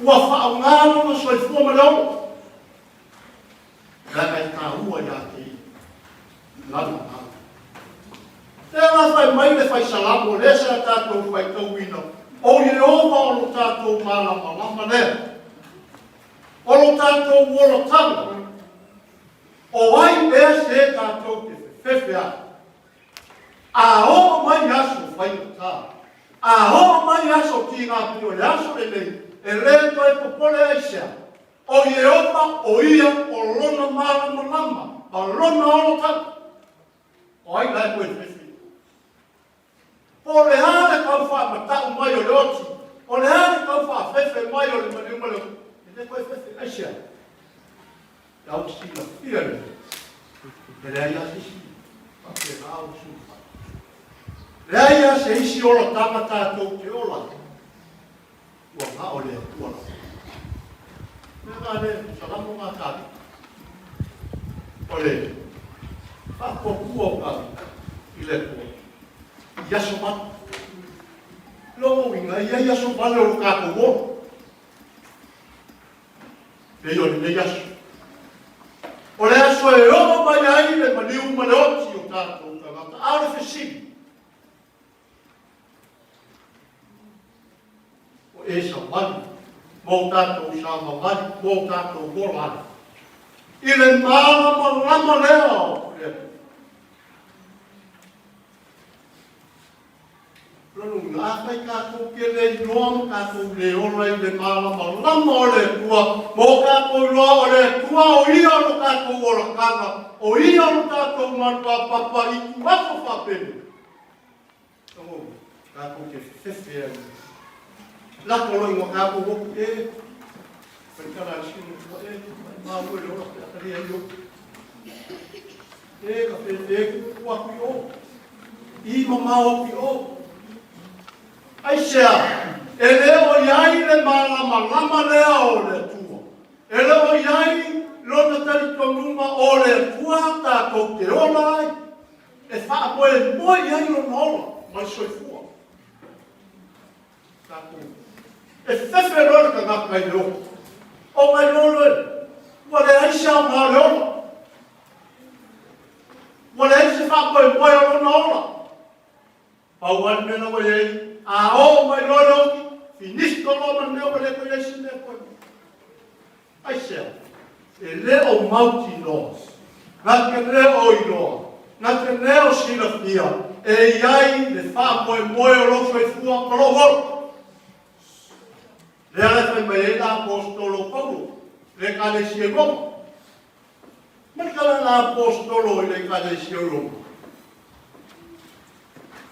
Ua faaaoga lona soifua ma le ola. Leaga e taua ia te ia lana galuega. Lea la fai mai le fai Salamo, lea sa tatou faitauina, O Ieova o lo tatou malamalama lea. O lo tatou olataga, o ai ea se tatou te fefefe ai? A oo mai aso faigata, a oo mai aso tigapi o le aso lenei, e le toe popole aisea? O Ieova o ia o lona malamalama ma lona olataga. O ai la e toe fefefe? Po o le a le tau faamatau mai o le oti, o le a le tau faafefe mai o le maliu ma le oti, e le toe fefe. Aisea? E au silafia lelei, e leai lava se isi faapena ona sulufai. Leai lava se isi olataga tatou te ola ai. Ua na o le Atua lava. Mea na le Salamo na Tavita. O le faatuatua o Tavita i le Atua i aso vale. Lona uiga, e i ai aso vale o lo tatou ola. Pei o lenei aso. O le aso e oo mai ai le maliu ma le oti o tatou tagata. A o le fesili, O e savali mo tatou savavali mo tatou ola ai i le malamalama lea o le Atua. Lona uiga, afai tatou te le iloa ma tatou le ola i le malamalama o le Atua, mo tatou iloa o le Atua o Ia lo tatou olataga, o Ia lo tatou maluapapa i tuaso faapenei. Tago, tatou te fefefe ai. Lako loa i ngā kākou hopu e, whai tala a sino tua e, mai māu e le ola pe akali ai o. E, ka whewhe ku ku aku i o. I ma mao aku i o. Ai sea, e le o iai le malamalama lea o le Atua. E le o iai lona talitonuga o le Atua tatou te ola ai. E faamoemoe i ai lona ola ma le soifua. Tatou. E fefe loa le tagata i le ola. O ngai loa loe, ua leai se aoga o le ola. Ua leai se faamoemoe o lona ola. Pau lava le mea la ua i ai, a oo mai loa le oti, finito loa ma le mea ua le toe i ai se mea koe. Aisea? E le o mautinoa, na te le o iloa, na te le o silafia e i ai le faamoemoe o lou soifua ma lou ola. Lea la e fai mai ai l'Aposetolo Paulo i le Ekalesia i Roma. Ma le tala a l'Aposetolo i le Ekalesia o Roma,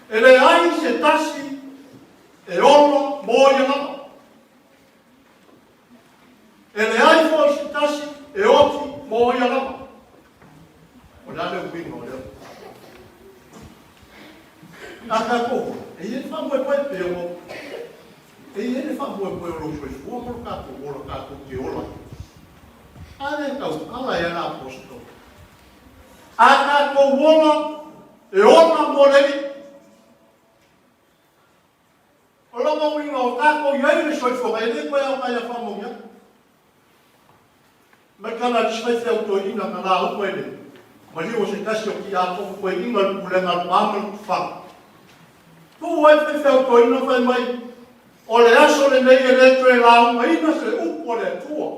E leai se tasi e ola mo ia lava. E leai foi se tasi e oti mo ia lava. O le a le uiga o lea? A tatou, e i ai le faamoemoe pe o e i ai le faamoemoe o lou soifua ma lo tatou ola tatou te ola ai. A lea e tautala e ana apostolo. A tatou ola, e ola mo le Alii. O lona uiga o tatou i ai le soifuaga, e le toe aoga ia faamauniaga. Mai tala a le isi faifeau toeaina na lauga i le maliu o se tasi o tiakono toeaina i le pulega a le pa ma le tufaga. Tuu ai le faifeau toeaina fai mai, O le aso lenei e le toe laugaina se upu a le Atua.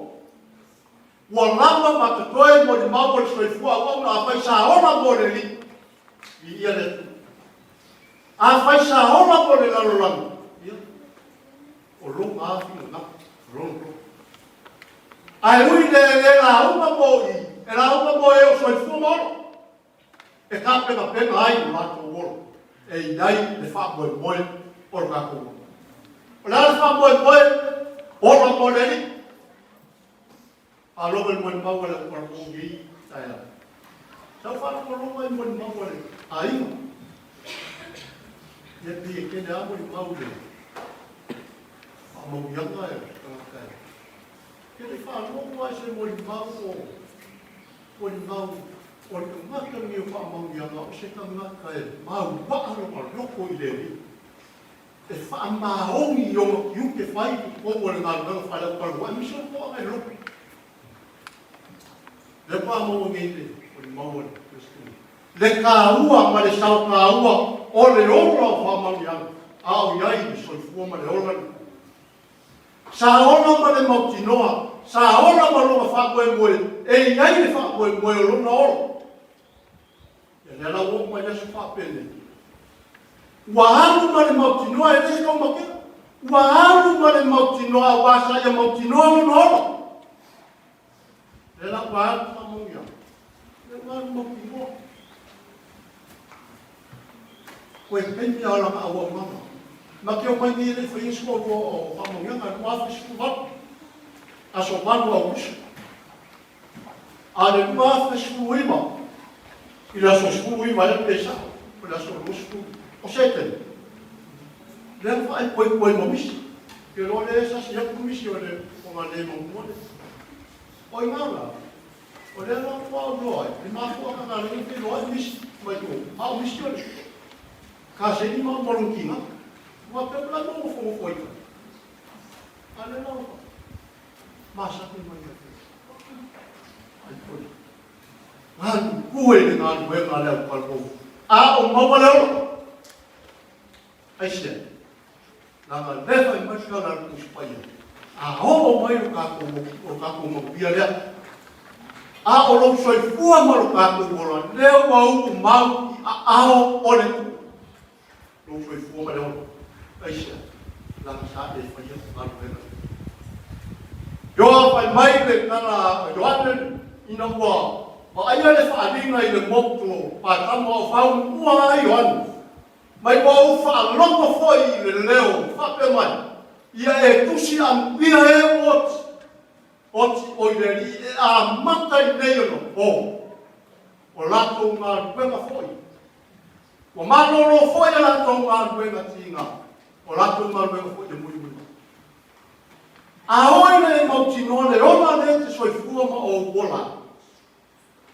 Ua lava ma totoe molimau o le soifua auauna afai sa ola mo le Alii. Viia le Atua. Afai sa ola mo le lalolagi, ia, o lona lava finagalo, o lona loto. Ae ui le e le lauga mo i, e lauga mo e o soifua ma ola, e tapenapena ai lo latou ola, e i ai le faamoemoe o le tatou ola. O le a le faamoemoe? Ola mo le Alii. Faalogo i le molimau a le aupalamou i nei taeao. Sa ou faalogologo ai i molimau a le aiga. Ia pei e tele lava molimau i le faamauiaga e tagata e. Ke le faalogo lava i se molimau o molimau o le tagata lenei o faamauiaga o se tagata e mauaa lona loto i le Alii. E faamaoni i ona tiute fai i totonu o le galuega faaleaupalua aemaise o toaga e loto. Lea faatoa maua nei le molimau a le Peresetene le taua ma le sao taua o le ola o faamanuiaga a o i ai le soifua ma le ola lenei. Sa ola ma le mautinoa, sa ola ma lona faamoemoe e i ai le faamoemoe o lona ola. Ia lea la ua oo mai le aso faapenei. Ua alu ma le mautinoa e le se taumatea. Ua alu ma le mautinoa aua sa ia mautinoa lona ola. Lea la ua alu faamanuia. Lea ua alu mautinoa. Koe taimi a lana auaunaga. Ma te omai nei e le i faia se toalua o faamanuiaga e 2018. Aso 8 Aukuso. A le 2019, i le aso 19 ea pe sao, o le aso 20 o Setema, lea na faaepoepoe ma misi. Te iloa lea e sasi atu misi o le ona le maumua lea. O i ina la, o lea la ua ou iloa ai, le mafuaaga na ala ai ona feiloai misi mai o, a o misi o le kaseni ma o malutiga, ua pea o la e nofonofo ai tai. A lea la ua masani mai ia te ai foi. Galulue i le galuega a le autalavou, a o maua le ola. Aisea? Leaga le fai mai le tala a le Tusi Paia, a oo mai lo tatou, o lo tatou manuia lea, a o lou soifua ma lo tatou ola, lea ua uu mau i aao o le Atua. Lou soifua ma le ola. Aisea? Leaga sa e faia galuega lea. Ioa fai mai le tala a Ioane ina ua vaaia le faaaliga i le motu o Patamo a o faaumuua ai Ioane. Mai ua ou faalogo foi i le leo faapea mai, Ia e tusi amuia e oti, oti o i le Alii e amata i nei ona po, o latou galuega foi. Ua malolo foi a latou galuega tiga, o latou galuega foi e mulimuli mai. A oi le e mautinoa le ola lea e te soifua ma ou ola ai.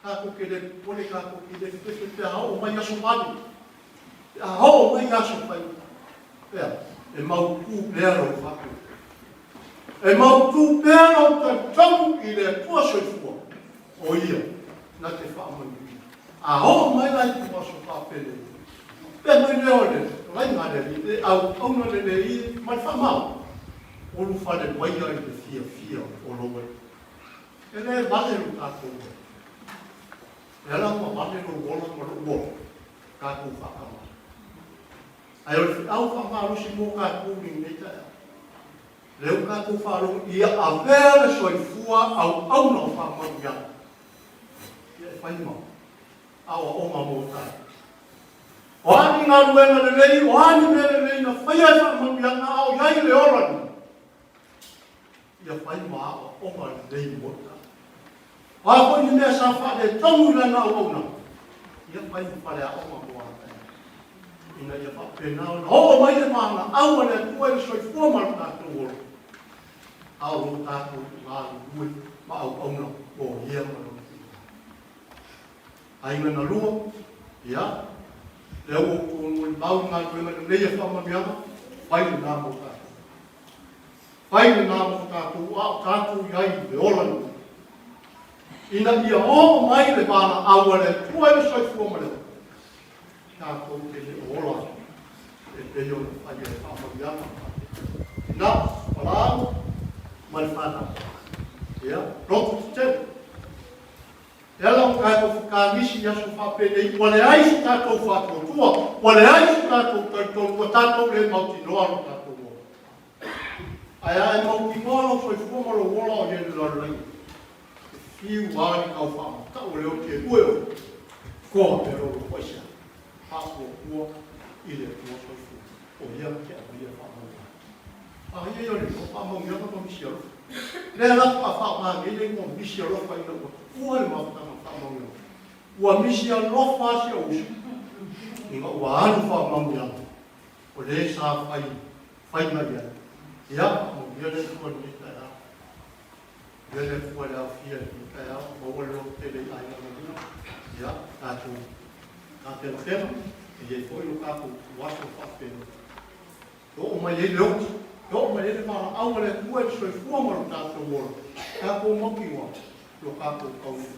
Tatou te le popole, tatou te le fefe pe a oo mai aso vale, pe a oo mai aso fai, pea, e mautū pea lou faatuatua. E mautū pea lou talitonu i le Atua soifua, o Ia na te faamanuia. A oo mai la i tua aso faapenei, pea mai lea o le laiga a le Alii, le auauna lelei e ma le faamao, ulufale maia i le fiafia o lou Alii. E le vale lo tatou ola. E ala ua vale lou ola ma lou ola, tatou faatamala. Ae o le feau faamalosi mo tatou i lenei taeao, lea ua tatou faalogo ia avea le soifua auauna o faamanuiaga ia e fai ma aoaoga mo tatou. O a ni galuega lelei, o a ni mea lelei na faia e faamanuiaga a o i ai le ola nei, ia fai ma aoaoga lelei mo le tagata. O a foi ni mea sa faaletonu i lana auaunaga, ia fai ma faleaoga mo ana taeao, ina ia faapena ona oo mai le valaau a le Atua i le soifua ma lo tatou ola, a o lo tatou galulue ma auauna mo ia ma lona finagalo. Aiga na lua, ia, lea ua outou molimau i galuega lelei a faamanuiaga, fai lena mo tatou. Fai lena mo tatou a o tatou i ai i le ola lenei. Ina ia oo mai le valaau a le Atua i le soifua ma le ola, tatou te le o ola e pei ona fai e faamanuiaga ina valaau ma le fanau. Ia, loto tetele. E ala ona tatou fekanisi i aso faapenei, ua leai so tatou faatuatua, ua leai so tatou talitonu, ua tatou le mautinoa lo tatou ola. Ae a e mautinoa lou soifua ma lou ola o ia i le lalolagi, e fiu lava ni kau faamatau o le oti e ue oe, koa pea lou loto aisea, faatuatua i le Atua soifua, o ia na te aumaia faamauina. A ia ia o le igoa faamauiaga ma misi alofa. Lea la faatoa faaaoga nei le igoa misi alofa ina ua tuua le mafutaga faamauiaga. Ua misi alofa si ou uso ina ua alu faamauiaga o le sa fai faiga i ai. Ia, faamauia le Atua i lenei taeao. Ia le Atua i le aofia i lenei taeao, maua le loto tele i aiga na lua. Ia, tatou tapenapena, e i ai foi lo tatou aso faapena. E oo mai ai le oti, e oo mai ai le valaau a le Atua i le soifua ma lo tatou ola, tatou mautinoa lo tatou taunuu.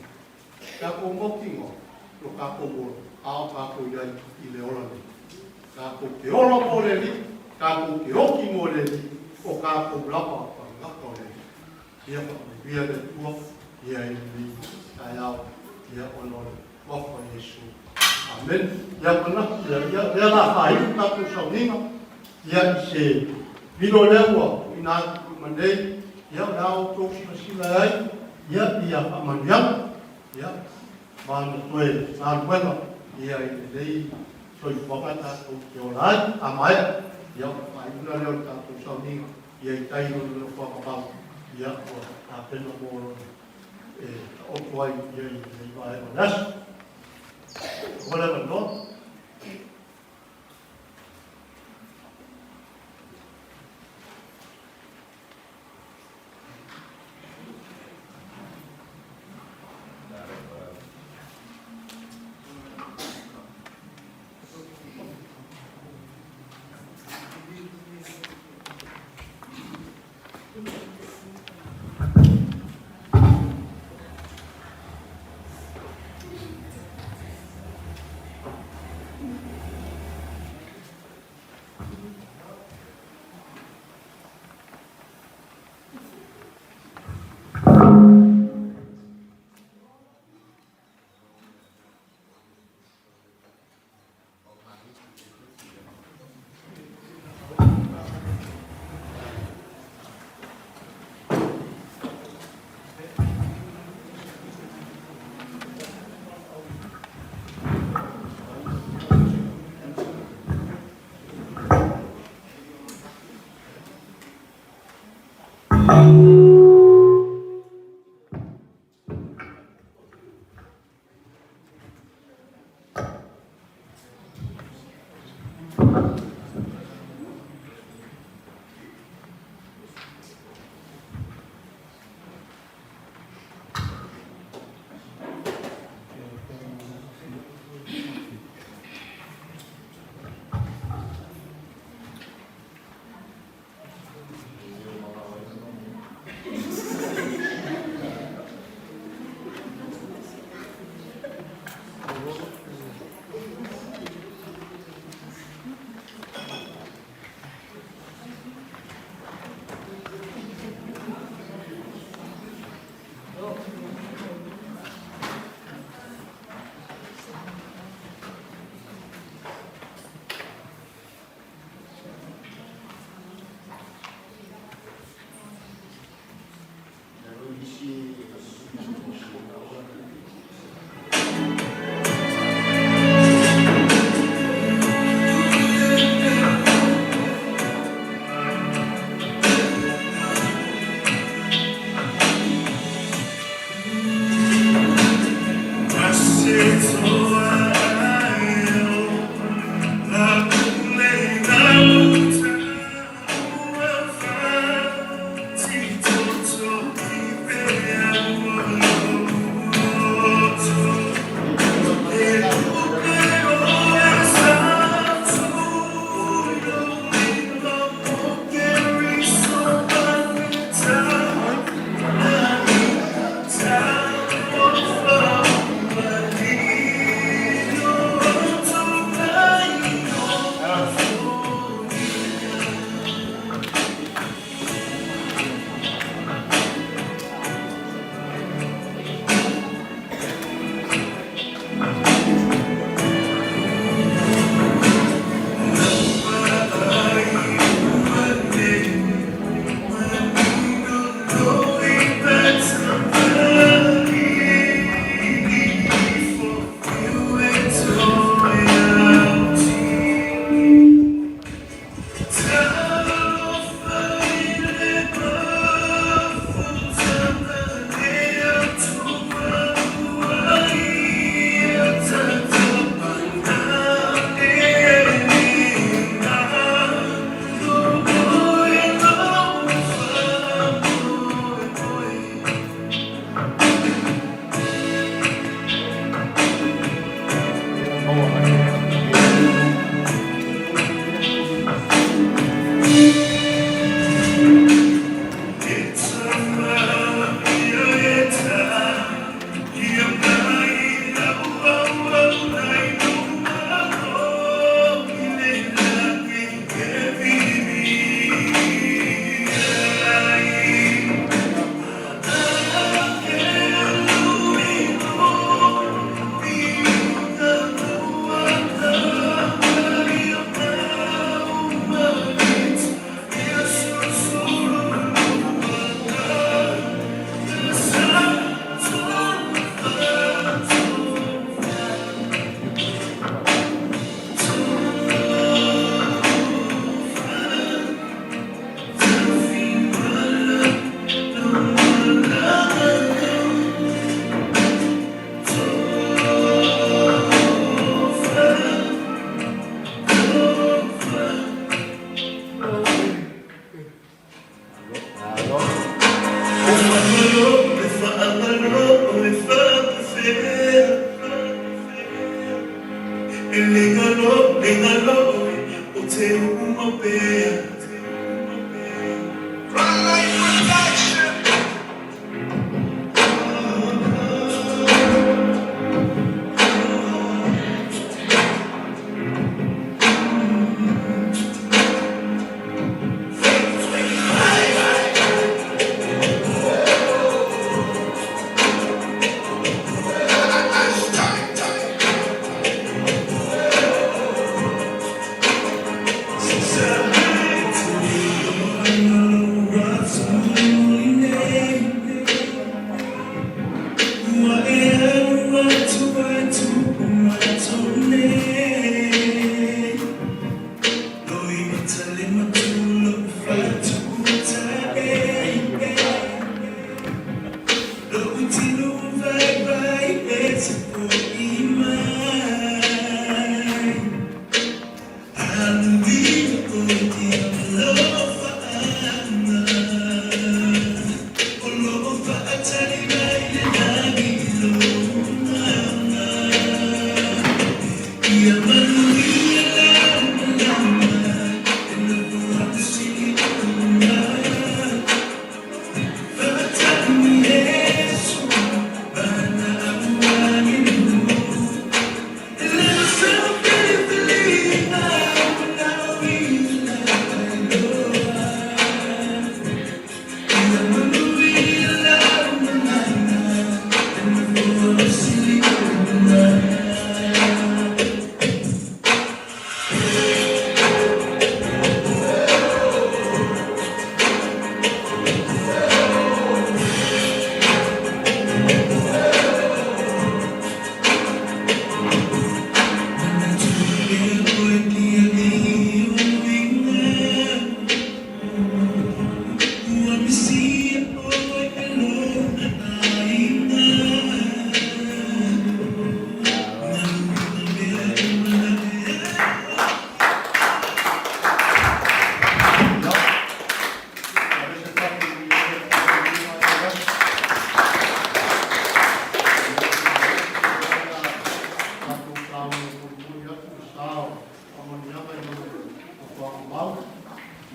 Tatou mautinoa lo tatou ola, a o tatou i ai i le ola nei. Tatou te ola mo le Alii, tatou te oti mo le Alii, o tatou lava tagata o le Alii. Ia faamanuia le Atua ia i lenei taeao, ia ona o le Alofa Iesu. Amen. Ia manatu, ia, ia, lea la faaiu tatou sauniga, ia i se vilo lea ua tuuina atu i luma nei, ia o le a outou silasila ai, ia, ia faamanuiaga, ia, ma na toe galuega, ia i lenei soifuaga tatou te ola ai, a maea, ia ona faaiuga lea o le tatou sauniga, ia i tai i lona nofoaga mau, ia, ua tapena mo lona e taoto ai ia i lenei vaega o le aso. Ua le avanoa.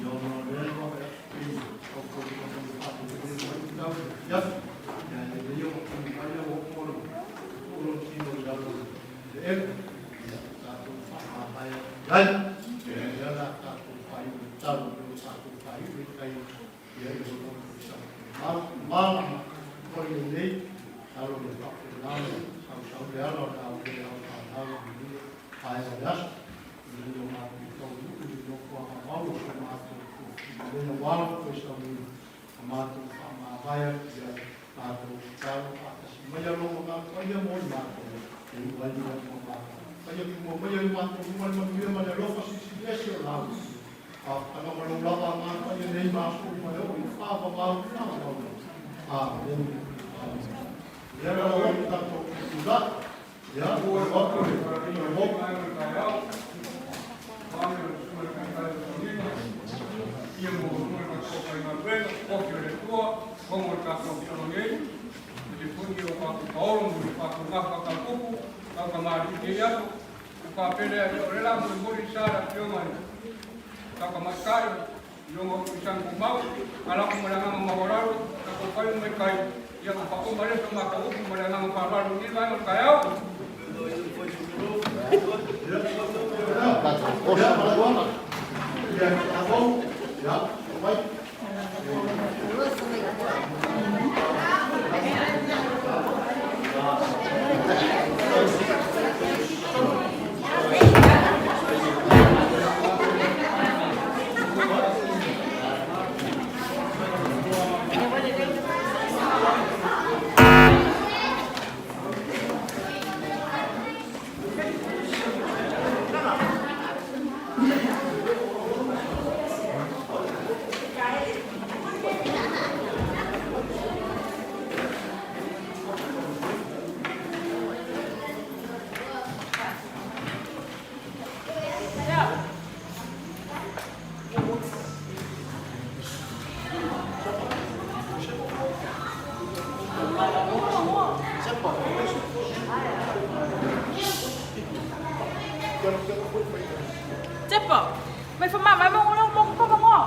Ia ona o lea ua e o ko ko ko fa ko ko ko tau ia ia le ia o ko mai ia o ko lo lo tino ia lo le e ia ta to fa ma mai ai ia ia la ta to fa i tau lo ta to fa i kai ia i lo sa ma ma ko le nei alo le fa na sa sa le alo na le alo na le ai le as le lo ma to lu lo ko ma ma lo ko ma to le no wa ko sa mi ma to fa ma va ya ya ma to ta pa ta si ma ya lo ma ko ya mo ma ko e wa ni ma ma ko ya mo ma ya ma to ma ma ma ma le lo fa si si le si la a ana ma lo la ma ma ya nei ma so ma yo fa fa ma fa ma a le ya la lo ta to la ya o o ko le Ia mo mo ko kai ngā wena, o ki le tua, o mo ka ko ki o nei, te puni o ka ko mo ka ko ngā ka kupu, ka ka mari te ia, o ka pele a o le la mo mo i sa la pio mai. Ka ka makai, yo mo i san ko mau, ala ko mo la ngā ma wararo, ka ko kai mo kai, ia ko pa ko mare so ma ka upu mo la ngā pa raro ni vai mo kai au. Ya, ya, Tepa, mai fa mama mai mo mo mo mo.